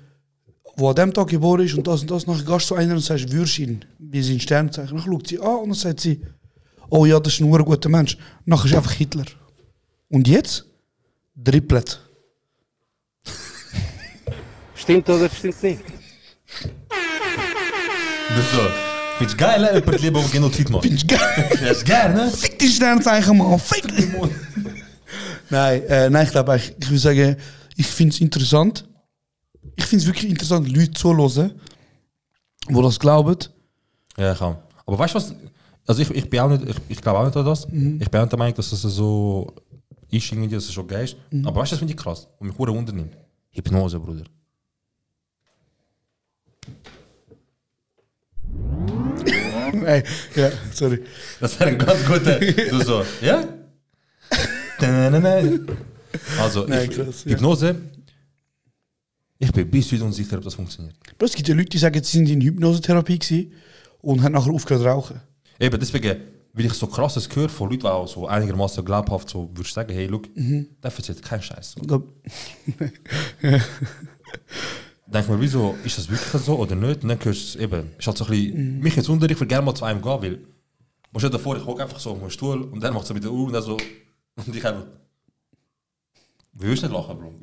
der an dem Tag geboren ist und das. Nachher gehst du zu einer und sagst, würdest ihn, wie sein Sternzeichen. Dann schaut sie an und dann sagt sie, oh ja, das ist ein guter Mensch. Nachher ist einfach Hitler. Und jetzt? Triplet. Stimmt oder stimmt nicht? Das ist so. Findest du geil, jemand lieber Genozid macht? Findest du geil? Das ist geil, ne? Fick die Sternzeichen, Mann. Fick die. Nein, ich glaube, ich würde sagen, ich finde es interessant. Ich finde es wirklich interessant, Leute zuzuhören, die das glauben. Ja, ich kann. Aber weißt du was? Also ich bin auch nicht, ich glaube auch nicht an das. Ich bin auch der Meinung, dass es so ist, irgendwie, dass es schon geil ist. Aber weißt du, das finde ich krass und mich sehr wundernimmt. Hypnose, Bruder. Nein, ja, sorry. Das wäre ein ganz guter. Du so, ja? Also, Nein, krass, ja. Hypnose. Ich bin bis heute unsicher, ob das funktioniert. Aber es gibt ja Leute, die sagen, sie sind in Hypnosetherapie gewesen und haben nachher aufgehört zu rauchen. Eben, deswegen, weil ich so krasses höre von Leuten, die auch so einigermaßen glaubhaft so, würde ich sagen, hey, look, der erzählt keinen Scheiß. Denk mir, wieso, ist das wirklich so oder nicht? Und dann hörst du es eben, ist halt so ein bisschen, mich jetzt unter, ich will gerne mal zu einem gehen, weil, man steht davor, ich hocke einfach so auf meinen Stuhl und dann macht es so mit der Uhr und dann so, und ich einfach, Wie willst du nicht lachen, Bro?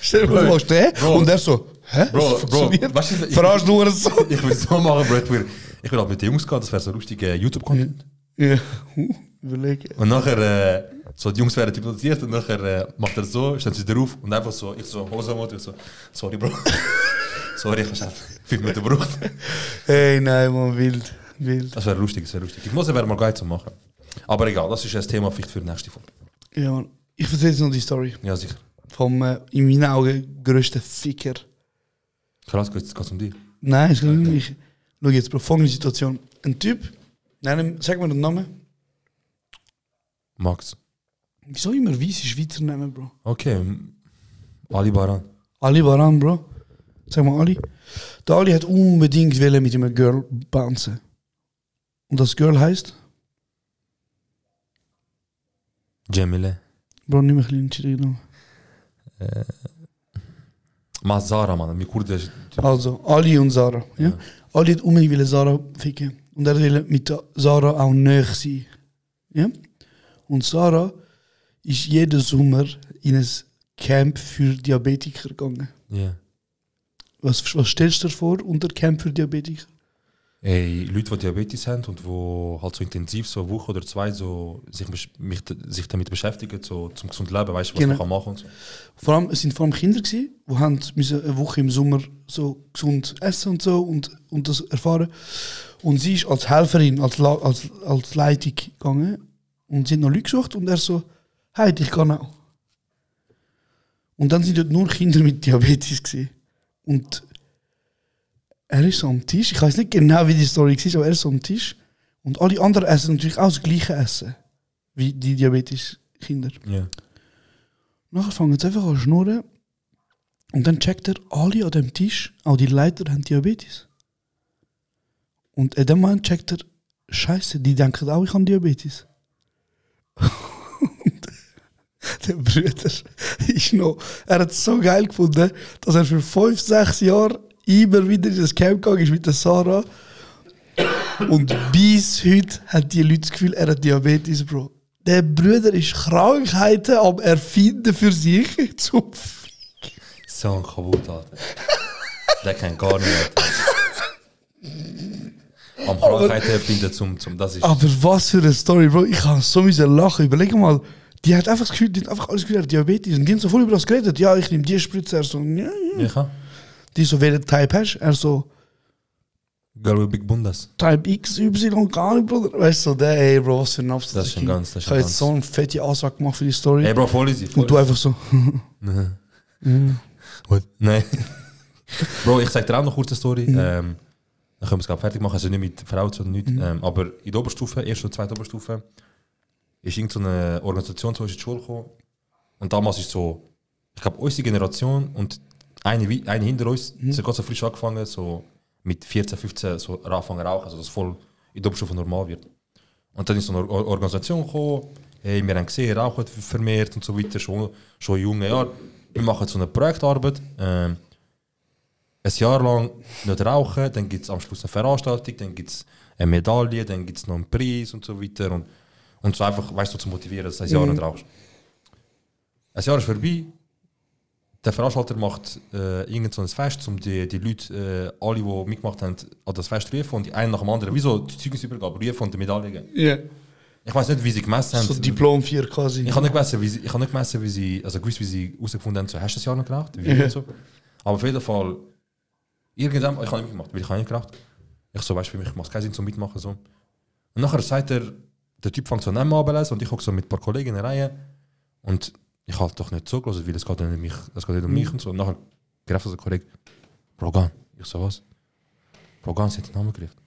Stell dir vor, du machst den Bro. und er so, hä? Bro, Das funktioniert? weißt du, Verarsch du es so. ich will es so machen, Bro. Ich will halt mit den Jungs gehen, das wäre so lustiger YouTube-Content. Ja, überlege. Und nachher, so die Jungs werden hypnotisiert und nachher macht er so, stellt sich drauf und einfach so, ich so, Hose, ich so, sorry, Bro. Sorry, ich habe 5 Minuten gebraucht. Hey, nein, man, wild. Das wäre lustig, Die Hypnose wäre mal geil zu machen. Aber egal, das ist ein Thema vielleicht für die nächste Folge. Ja, Mann. Ich erzähle jetzt noch die Story Ja, sicher. vom, in meinen Augen, grössten Ficker. Krass, jetzt geht es um dich. Nein, es geht nicht um mich. Schau jetzt, Bro, folgende Situation. Ein Typ, sag mir den Namen. Max. Wieso immer weisse Schweizer Namen, Bro? Okay, Ali Baran. Ali Baran, Bro. Sag mal Ali. Der Ali hat unbedingt wollen mit einem Girl bouncen. Und das Girl heisst? Jamile. Bro, nicht mehr ein bisschen Mazara, Mann. Wie kurz ist. Also, Ali und Sarah. Ja? Ali hat unbedingt wollen Sarah ficken. Und er will mit der Sarah auch näher sein. Ja? Und Sarah ist jeden Sommer in ein Camp für Diabetiker gegangen. Ja. Was stellst du dir vor unter Camp für Diabetiker? Ey, Leute, die Diabetes haben und die halt so intensiv so eine Woche oder 2 so sich damit beschäftigen, so zum gesunden Leben, weißt du, was man kann machen und so. Es sind vor allem Kinder gewesen, die müssen eine Woche im Sommer so gesund essen und so und das erfahren. Und sie ist als Helferin, als Leitung gegangen und sie hat noch Leute gesucht und er so, hey, ich kann auch. Und dann sind dort nur Kinder mit Diabetes gewesen. Und er ist so am Tisch, ich weiß nicht genau, wie die Story war, aber er ist so am Tisch und alle anderen essen natürlich auch das gleiche Essen wie die Diabetes-Kinder. Ja. Nachher fangen sie einfach an zu schnurren und dann checkt er, alle an dem Tisch, auch die Leiter haben Diabetes. Und in dem Moment checkt er, Scheiße, die denken auch, ich habe Diabetes. Und der Bruder ist noch, er hat es so geil gefunden, dass er für 5-6 Jahre immer wieder in das Camp gegangen ist mit der Sarah. Und bis heute haben die Leute das Gefühl, er hat Diabetes, Bro. Der Bruder ist Krankheiten am Erfinden für sich zum Fick. So ein kaputt, Alter. Der kennt gar nicht, Alter. Am Krankheiten erfinden zum das ist... Aber was für eine Story, Bro. Ich kann so lachen. Überleg mal, die hat einfach das Gefühl, die hat einfach alles Gefühl, er hat Diabetes. Und die haben so voll über das geredet. Ja, ich nehme die Spritze. Er so, ja. Ja. Die so, welchen Type hast du? Er so, Girl with Big Bundas. Type X, Y, gar nicht, Bruder. Weißt du, so, der, ey, Bro, was für ein absoluter Das ist ein ganz, Ich habe jetzt so eine fette Aussage gemacht für die Story. Ey, Bro, voll easy. Und du einfach so. What? Nein. Bro, ich sag dir auch noch kurz eine Story. Dann können wir es gerade fertig machen. Also nicht mit Frauen, sondern nicht. Aber in der Oberstufe, erste und zweite Oberstufe, ist irgendeine Organisation zu uns in die Schule gekommen. Und damals ist so, ich glaube, unsere Generation und eine hinter uns, sie hat gerade so frisch angefangen, so mit 14, 15 so anfangen rauchen, also dass es voll in der Oberstufe normal wird. Und dann ist so eine Organisation gekommen, hey, wir haben gesehen, rauchen vermehrt und so weiter, schon in jungen Jahren. Wir machen so eine Projektarbeit, ein Jahr lang nicht rauchen, dann gibt es am Schluss eine Veranstaltung, dann gibt es eine Medaille, dann gibt es noch einen Preis und so weiter. Und so einfach, weißt du, zu motivieren, dass du ein Jahr nicht rauchst. Ein Jahr ist vorbei. Der Veranstalter macht irgend so ein Fest, um die Leute, alle, die mitgemacht haben, an das Fest zu rufen und die einen nach dem anderen, wie so die Zeugnisübergabe, rufen und die Medaille geben. Ja. Ich weiß nicht, wie sie gemessen haben. So Diplom 4 quasi. Ich habe nicht gemessen, wie sie herausgefunden haben, so, hast du das Jahr noch geraucht? Wie und so. Aber auf jeden Fall, irgendwann, ich habe nicht mitgemacht, weil ich habe nicht geraucht. Ich so, weißt du, für mich macht es keinen Sinn zum Mitmachen. So. Und nachher sagt der Typ fängt so an anzulesen und ich gucke so mit ein paar Kollegen in der Reihe und ich habe doch nicht zugelassen, weil es geht nicht um mich und so. Und nachher greift der Kollege, Brogan. Ich so, was? Brogan, sie hat den Namen gegriffen.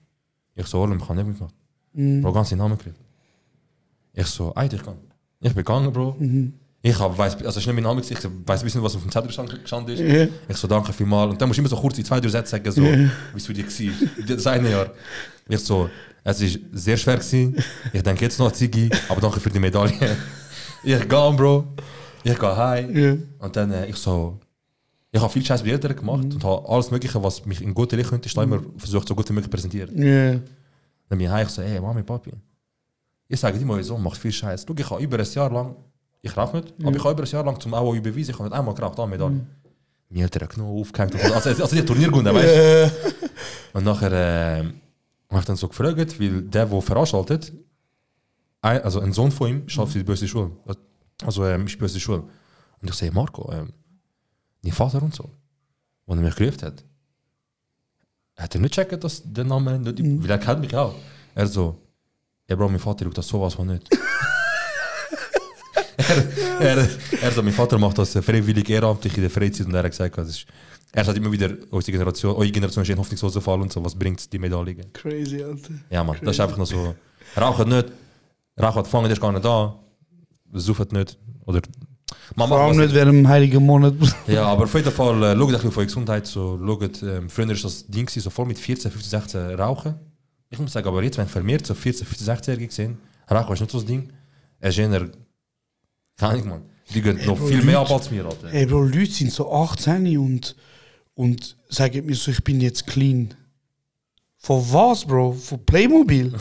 Ich so, Orlem, ich habe nicht mitgemacht. Brogan, sie hat den Namen gegriffen. Ich so, ich kann. Ich bin gegangen, Bro. Ich weiss, also es ist nicht mein Name, ich weiss ein bisschen, was auf dem Zettel gestanden ist. Yeah. Ich so, danke vielmals. Und dann musst du immer so kurz in 2-3 Sätze sagen, so, wie es für dich war. Das eine Jahr. Ich so, es war sehr schwer gewesen. Ich denke jetzt noch an Ziggy, aber danke für die Medaille. Ich gehe, Bro. Ich gehe heim. Yeah. Und dann, ich habe viel Scheiß bei Eltern gemacht und habe alles Mögliche, was mich in gute Licht könnte, ist immer versucht, so gut wie möglich zu präsentieren. Yeah. Dann bin ich heim, ich so, hey, Mami, Papi. Ich sage dir mal so, macht viel Scheiß. Du, ich habe über ein Jahr lang ich rauche nicht, aber ich habe über ein Jahr lang zum auch beweisen, ich habe nicht einmal geraucht, Medaille. Mir hat er genau aufgehängt, also die Turniergunde, weißt du? Und nachher habe ich dann so gefragt, weil der veranstaltet, also ein Sohn von ihm, schafft für die böse Schule, also ist böse Schule. Und ich sage, Marco, dein Vater und so, als er mich gerufen hat er nicht gecheckt, dass der Name, weil er kennt mich auch. Er so, ja Bro, mein Vater schaut das sowas von nicht. er so, mein Vater macht das freiwillig ehrenamtlich in der Freizeit und er hat gesagt, er sagt immer wieder, unsere Generation ist ein hoffnungsloser Fall und so, was bringt die Medaille? Crazy, Alter. Ja man, das ist einfach noch so, raucht nicht, raucht fangen, der ist gar nicht da, sauft nicht, oder... Vor allem nicht während dem heiligen Monat. Ja, aber auf jeden Fall, schaut ein bisschen auf eure Gesundheit, so, schaut, früher war das Ding, so voll mit 14, 15, 16 rauchen. Ich muss sagen, aber jetzt, wenn vermehrt so 14, 15, 16-Jährige gesehen, rauchen ist nicht so das Ding. Es ist eher, keine Ahnung, man. Die gehen noch viel mehr ab als mir, Alter. Ey Bro, Leute sind so 18 und sagen mir so, ich bin jetzt clean. Von was, Bro? Von Playmobil?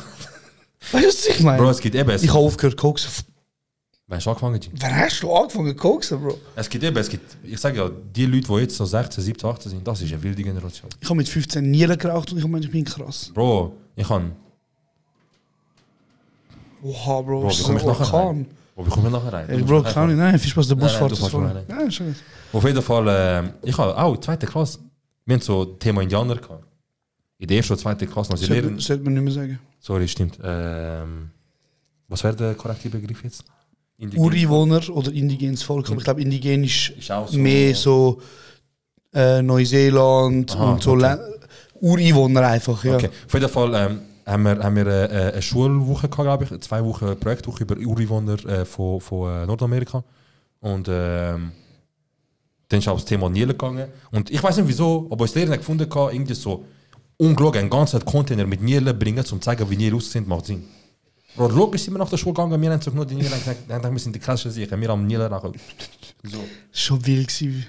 Weißt du, was ich meine? Bro, es gibt eben... Ich habe aufgehört zu koksen. Wann hast du angefangen, G? Wann hast du angefangen zu koksen, Bro? Es gibt, ich sage ja, die Leute, die jetzt so 16, 17, 18 sind, das ist eine wilde Generation. Ich habe mit 15 Nieren geraucht und ich meine, ich bin krass. Bro, ich kann... Oha, Bro, Bro, ist wie so komme ein ich nachher rein? Orkan. Bro, wie komme ich nachher rein? Ey, Bro, kann ich, nein, viel Spaß, der Bus fährt du das fährst voll. rein. Nein, scheiße. Auf jeden Fall, ich habe auch 2. Klasse, wir haben so Thema Indianer gehabt. In der 1. und 2. Klasse, als ich lernen... Sollte man nicht mehr sagen. Sorry, stimmt. Was wäre der korrekte Begriff jetzt? Ureinwohner oder indigenes Volk, aber ich glaube, indigen ist auch so mehr so Neuseeland und so okay. Ureinwohner einfach, ja. Okay. Auf jeden Fall haben wir eine Schulwoche gehabt, glaube ich, 2 Wochen Projektwoche über Ureinwohner von Nordamerika. Und dann ist auch das Thema Nile gegangen. Und ich weiß nicht wieso, aber als Lehrer gefunden habe, irgendwie so ungelogen einen ganzen Container mit Nile bringen, um zu zeigen, wie Nile aussehen, macht Sinn. Bro, logisch sind wir nach der Schule gegangen, wir haben sich nur die Nile gesagt, wir sind die krasseste sicher, wir haben Nile rauchen. So. Das war schon wild gewesen.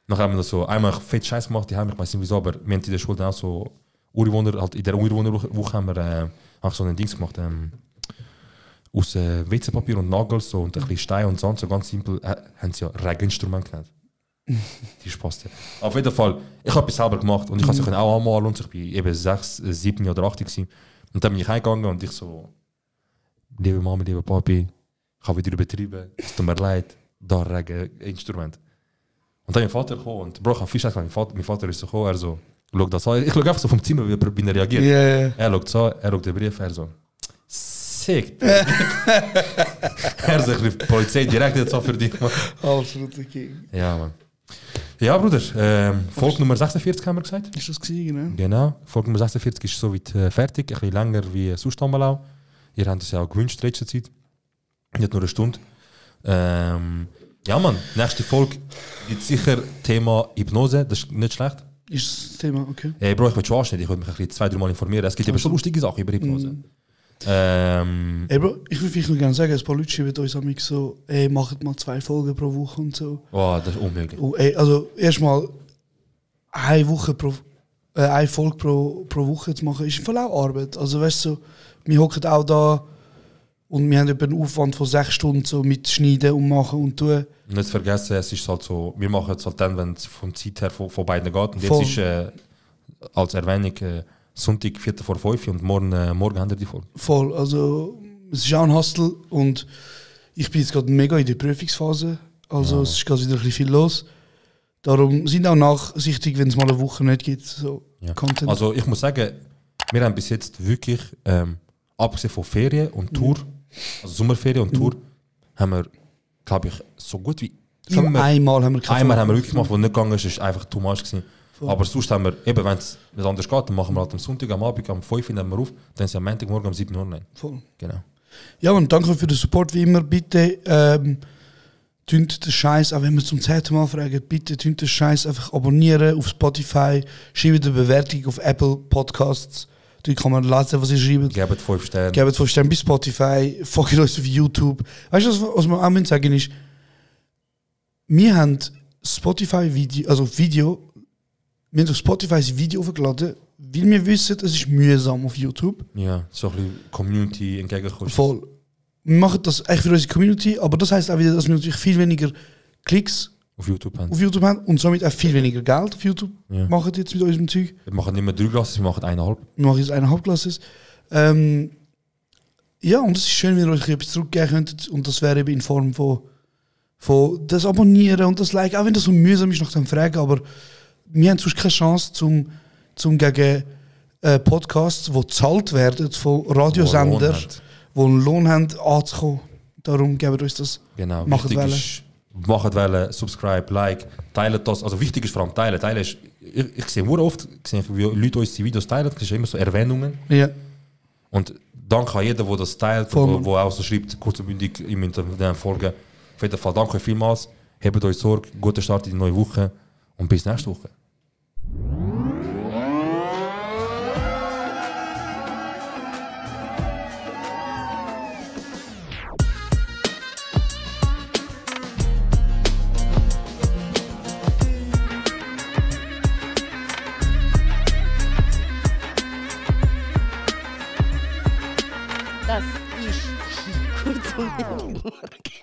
Nachher haben wir das so einmal fett Scheiß gemacht, ich weiß nicht wieso, aber wir haben in der Schule dann auch so Ureinwohner, halt in der Ureinwohnerwoche haben wir auch so ein Ding gemacht, aus WC-Papier und Nagel so, und ein bisschen Stein und Sand, so ganz simpel, haben sie ja Regeninstrument genannt. Die Spaß. Auf jeden Fall, ich habe es selber gemacht und ich habe es auch anmalen und ich bin eben 6, 7 oder 8 gewesen. Und dann bin ich heimgegangen und ich so, liebe Mama, liebe Papi, ich habe wieder übertrieben, es tut mir leid, da Regeninstrument. Und dann mein Vater gekommen und Bro, ich habe viel Scheiß gemacht, mein Vater ist so gekommen, er so, schau das an, ich schaue einfach so vom Zimmer, wie er reagiert. Yeah. Er schaut so, er schaut den Brief, er so, sick. Er so, ich rief die Polizei direkt jetzt an für dich. Absolut okay. Ja, Mann. Ja, Bruder, Folge Nummer 46 haben wir gesagt. Ist das gewesen, ne? Genau, Folge Nummer 46 ist soweit fertig, ein bisschen länger wie sonst einmal auch. Ihr habt es ja auch gewünscht in letzter Zeit. Nicht nur eine Stunde. Ja, Mann, nächste Folge gibt sicher Thema Hypnose, das ist nicht schlecht. Ist das Thema, okay. Bro, ich will schon anschneiden, ich will mich ein bisschen 2-3 Mal informieren. Es gibt eben schon lustige Sachen über Hypnose. Ey Bro, ich würde vielleicht noch gerne sagen, ein paar Leute schreiben uns am so, ey, macht mal 2 Folgen pro Woche und so. Oh, das ist unmöglich. Und, ey, also erstmal eine Folge pro Woche zu machen, ist voll auch Arbeit. Also weißt du, so, wir hocken auch da und wir haben etwa einen Aufwand von 6 Stunden so mit Schneiden und Machen und Tun. Nicht vergessen, es ist halt so, wir machen es halt dann, wenn es von Zeit her von beiden geht. Und Voll. jetzt ist als Erwähnung Sonntag 4:45 und morgen haben wir die Folge. Voll, also es ist auch ein Hustle und ich bin jetzt gerade mega in der Prüfungsphase, also es ist gerade wieder ein bisschen viel los. Darum sind auch nachsichtig, wenn es mal eine Woche nicht gibt, so Ja. Content. Also ich muss sagen, wir haben bis jetzt wirklich, abgesehen von Ferien und Tour, also Sommerferien und Tour, haben wir, glaube ich, so gut wie immer... Einmal haben wir keine Einmal haben wir Folge wirklich gemacht, was nicht gegangen ist, ist einfach too much gewesen. Voll. Aber sonst haben wir, eben wenn es nicht anders geht, dann machen wir halt am Sonntag, am Abend, am 5 Uhr nehmen wir auf, dann ist ja am Montagmorgen um 7 Uhr online. Voll. Genau. Ja, und danke für den Support wie immer. Bitte tönt den Scheiß, auch wenn wir zum 10. Mal fragen, bitte tönt den Scheiß einfach abonnieren auf Spotify, schreibt eine Bewertung auf Apple Podcasts. Dort kann man lesen, was ihr schreibt. Gebt 5 Sterne. Gebt 5 Sterne bei Spotify, folgt uns auf YouTube. Weißt du, was wir auch sagen ist, wir haben Spotify-Video, also Video, wir haben auf Spotify ein Video aufgeladen, weil wir wissen, es ist mühsam auf YouTube. Ja, so ein bisschen Community entgegenkommen. Voll. Wir machen das eigentlich für unsere Community, aber das heisst auch wieder, dass wir natürlich viel weniger Klicks Auf YouTube haben. haben und somit auch viel weniger Geld auf YouTube Ja. machen jetzt mit unserem Zeug. Wir machen nicht mehr 3 Glasses, wir machen 1,5. Wir machen jetzt 1,5 Glasses. Ja, und es ist schön, wenn ihr euch etwas zurückgeben könntet und das wäre eben in Form von das Abonnieren und das Like, auch wenn das so mühsam ist nach dem Fragen, aber wir haben sonst keine Chance zum gegen Podcasts, die gezahlt werden von Radiosendern, die einen Lohn haben, anzukommen. Darum geben wir uns das. Genau, Macht wichtig Welle. ist, macht Welle, subscribe, like, teilt das. Also wichtig ist vor allem teilen. Teilen ist, ich sehe sehr oft, wie Leute unsere Videos teilen, das sind immer so Erwähnungen. Ja. Und danke an jeden, der das teilt, Voll. wo auch so schreibt, kurz und bündig, ihr müsst dann folgen. Auf jeden Fall danke euch vielmals, habt euch Sorge, guten Start in die neue Woche und bis nächste Woche. Das ist kurz und bündig.